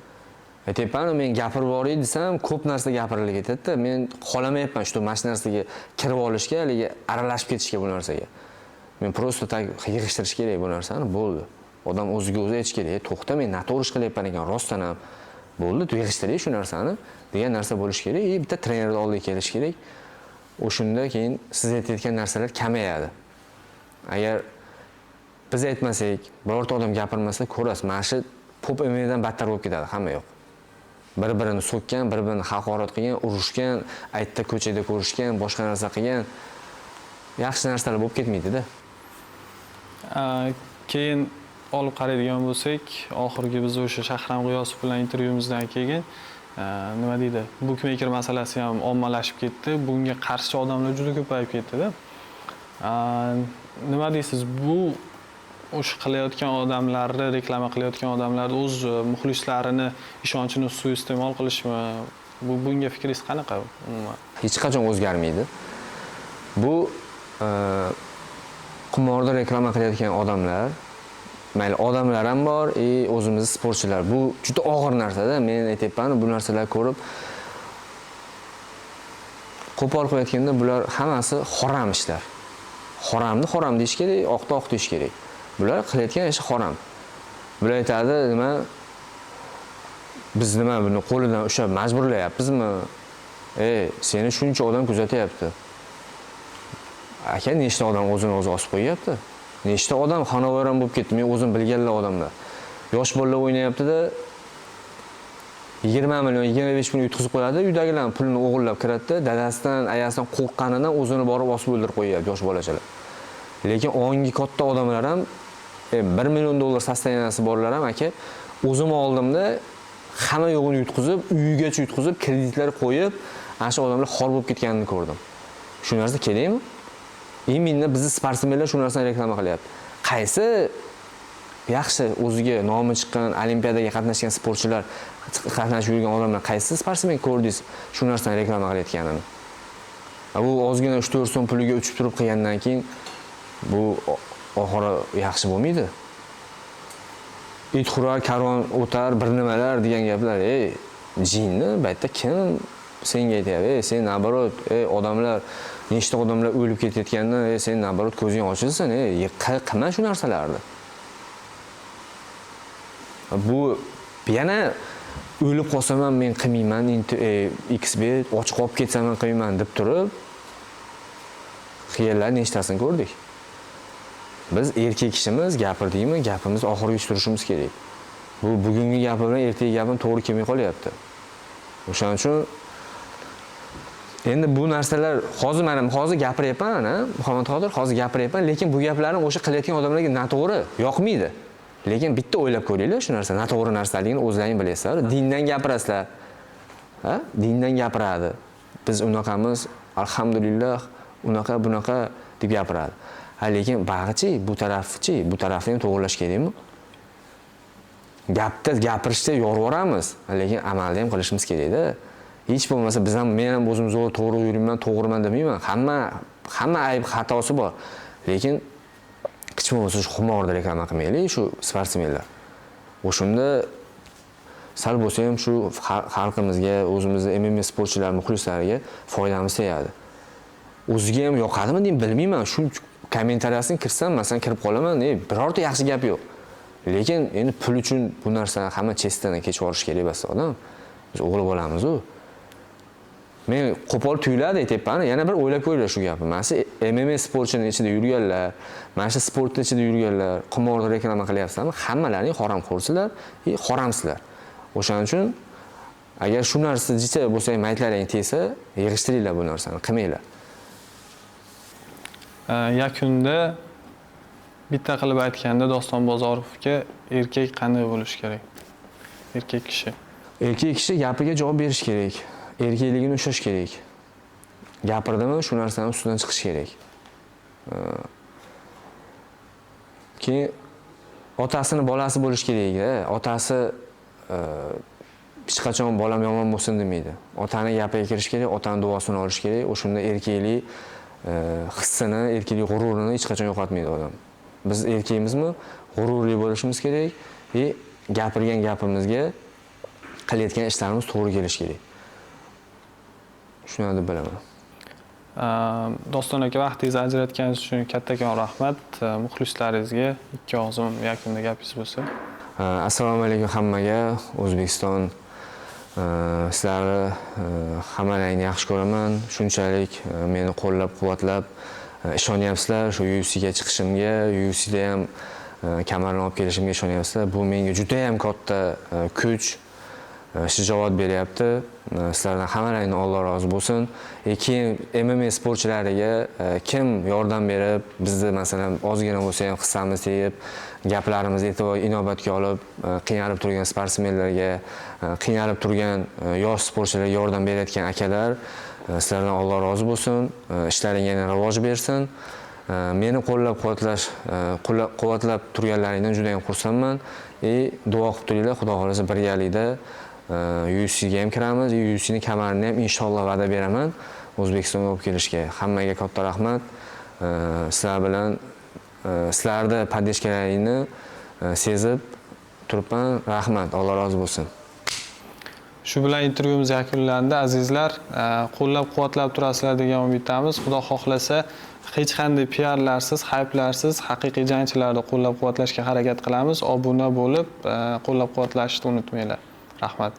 Aytyapman, men gapirib boray desam, ko'p narsa gapirilib ketadi-da. Men xohlamayapman shu mana shu narsaga kirib olishga, haligi aralashib ketishga bu narsaga. Men просто так yig'ishtirish kerak bu narsani, bo'ldi. Odam o'ziga o'zi aytish kerak, to'xta, men noto'g'ri ish qilyapman ekan, rostdan ham. Bo'ldi, yig'ishtiray shu narsani degan narsa bo'lishi kerak. И bitta trenerni oldiga kelish kerak. O'shunda keyin siz aytayotgan narsalar kamayadi. Agar biz aytmasak, birorta odam gapirmasa, ko'rasiz, mana shu pop MMAdan battar bo'lib ketadi, hamma yo'q. Bir-birini so'kkan, bir-birini haqorat qilgan, urushgan, aytda ko'chada ko'rishgan, boshqa narsa qilgan. Yaxshi narsalar bo'lib ketmaydi-da. Keyin olib qaraydigan bo'lsak, oxirgi biz o'sha Shahram G'iyosov bilan intervyumizdan keyin nima deydi, bukmeker masalasi ham ommalashib ketdi. Bunga qarshi odamlar juda ko'payib ketdi-da. Nima deysiz, bu o'sha qilayotgan odamlarni, reklama qilayotgan odamlarni o'z muxlislarini ishonchini suiiste'mol qilishmi? Bunga fikringiz qanaqa umuman? Hech qachon o'zgarmaydi. Bu qimorda reklama qilayotgan odamlar, mayli odamlar ham bor, o'zimizni sportchilar. Bu juda og'ir narsada. Men aytyapman, bu narsalarni ko'rib qo'pol qilib aytganda bular hammasi harom ishlar. Haromni harom deyish kerak, oqni oq deyish kerak. Bular qilayotgan ishi harom. Bular aytadi, nima biz nima buni qo'lidan ushlab majburlayapmizmi? Seni shuncha odam kuzatyapti. Aka, nechta odam o'zini o'zi osib qo'yyapti? Nechta odam xonavayron bo'lib ketdi? Men o'zim bilganlar odamlar. Yosh bolalar o'ynayapti-da, 20 million, 25 million yutqizib qo'yadi, uydagilar pulini o'g'irlab kiradida, dadasidan, ayasidan qo'rqqanidan o'zini borib osib o'ldirib qo'yyapti yosh bolachalar. Lekin ongi katta odamlar ham, 1 million dollar состояния si borlar ham aka, o'zim oldimda hamma yo'g'ini yutqizib, uyigacha yutqizib, kreditlar qo'yib, ana shu odamlar xor bo'lib ketganini ko'rdim. Shu narsa kerakmi? Именно bizni sportsmenlar shu narsani reklama qilyapti. Qaysi yaxshi o'ziga nomi chiqqan, olimpiadaga qatnashgan sportchilar, qatnashib yurgan odamlar, qaysi sportsmen ko'rdingiz shu narsani reklama qilayotganini? Bu ozgina 3-4 so'm puliga uchib turib qilgandan keyin bu oxiri yaxshi bo'lmaydi. It hurar, karvon o'tar, bir nimalar degan gaplar, ey, Jinni bu yerda kim senga aytyapti? Ey, sen наоборот, ey odamlar, nechta odamlar o'lib ketayotganda, ey sen наоборот ko'zing ochilsin, ey qilma shu narsalarni. Bu yana o'lib qolsam ham men qilmayman, XBet, och qolib ketsam ham qilmayman deb turib qilganlar nechtasini ko'rdik. Biz erkak kishimiz, gapirdikmi, gapimiz oxirigacha turishimiz kerak. Bu bugungi gapi bilan ertangi gapim to'g'ri kelmay qolyapti. O'shaning uchun endi bu narsalar hozir mana hozir gapiryapman, ha, Muhammad Qodir, hozir gapiryapman, lekin bu gaplarni o'sha qilayotgan odamlarga noto'g'ri, yoqmaydi. Lekin bitta o'ylab ko'ringlar, shu narsa noto'g'ri narsaligini o'zlaring bilasizlar. Dindan gapirasizlar. Ha? Dindan gapiradi. Biz unaqamiz, alhamdulillah, unaqa bunaqa deb gapiradi. Ha, lekin bag'chi, bu tarafchi, bu tarafni ham to'g'irlash kerakmi? Gapda gapirishda yorvoramiz, lekin amalda ham qilishimiz kerakda. Hech bo'lmasa biz ham, men ham o'zim zo'r to'g'ri yuribman, to'g'riman demayman. Hamma ayb xatosi bor. Lekin hech bo'lmasa shu xumorda reklama qilmaylik, shu sportsmenlar. O'shanda sal bo'lsa ham shu xalqimizga, o'zimizni MMA sportchilar muxlislariga foydamiz tegadi. O'ziga ham yoqadimi deb bilmayman. Shu kommentariyasini kirsam, masalan, kirib qolaman, birorta yaxshi gap yo'q. Lekin endi pul uchun bu narsani hamma chestdan kechib yuborish kerak emas odam. Biz o'g'il bolamiz-u. Men qo'pol tuyuladi aytyapman, yana bir o'ylab ko'ringlar shu gapni. Mana shu MMA sportchining ichida yurganlar, mana shu sportning ichida yurganlar, qimorni reklama qilyapsizlarmi? Hammalaring haromxo'rsizlar, haromsizlar. O'shaning uchun agar shu narsa jicha bo'lsa ham maytlaring tegsa, yig'ishtiringlar bu narsani, qilmanglar. Yakunda bitta qilib aytganda Doston Bozorovga erkak qanday bo'lishi kerak? Erkak kishi. Erkak kishi gapiga javob berish kerak. Erkakligini ushlash kerak. Gapirdimi, shu narsani ustidan chiqish kerak. Keyin otasini bolasi bo'lish kerak-da. Otasi hech qachon bolam yomon bo'lsin demaydi. Otani gapiga kirish kerak, otani duosini olish kerak. O'shanda erkaklik hissini, erkaklik g'ururini hech qachon yo'qotmaydi odam. Biz erkakmizmi, g'ururli bo'lishimiz kerak va gapirgan gapimizga qilayotgan ishlarimiz to'g'ri kelishi kerak. Shuni deb bilaman. Doston aka, vaqtingizni ajratganingiz uchun kattakon rahmat. Muxlislaringizga ikki og'zim yakunda gapingiz bo'lsa. Assalomu alaykum hammaga. O'zbekiston, sizlarni hammalaringni yaxshi ko'raman. Shunchalik meni qo'llab-quvvatlab ishonyapsizlar. Shu UFCga chiqishimga, UFCda ham kamarni olib kelishimga ishonyapsizlar. Bu menga juda ham katta kuch, shijoat beryapti. Sizlardan hammalaringni Alloh rozi bo'lsin. Keyin MMA sportchilariga kim yordam berib, bizni masalan ozgina bo'lsa ham hissamiz tegib, gaplarimizni e'tibor inobatga olib, qiynalib turgan sportsmenlarga, qiynalib turgan yosh sportchilarga yordam berayotgan akalar, sizlardan Alloh rozi bo'lsin. Ishlaring yana rivoj bersin. Meni qo'llab-quvvatlab turganlaringdan juda ham xursandman. Duo qilib turinglar, Xudo xohlasa birgalikda UFCga ham kiramiz, UFCning kamarini ham inshaalloh va'da beraman O'zbekistonga olib kelishga. Hammaga katta rahmat. Sizlar bilan, sizlarni поддержкalaringni sezib turibman. Rahmat, Alloh rozi bo'lsin. Shu bilan intervyumiz yakunlandi, azizlar. Qo'llab-quvvatlab turasizlar degan umiddamiz. Xudo xohlasa hech qanday piarlarsiz, hayplarsiz haqiqiy jangchilarni qo'llab-quvvatlashga harakat qilamiz. Obuna bo'lib, qo'llab-quvvatlashni unutmanglar. Rahmat.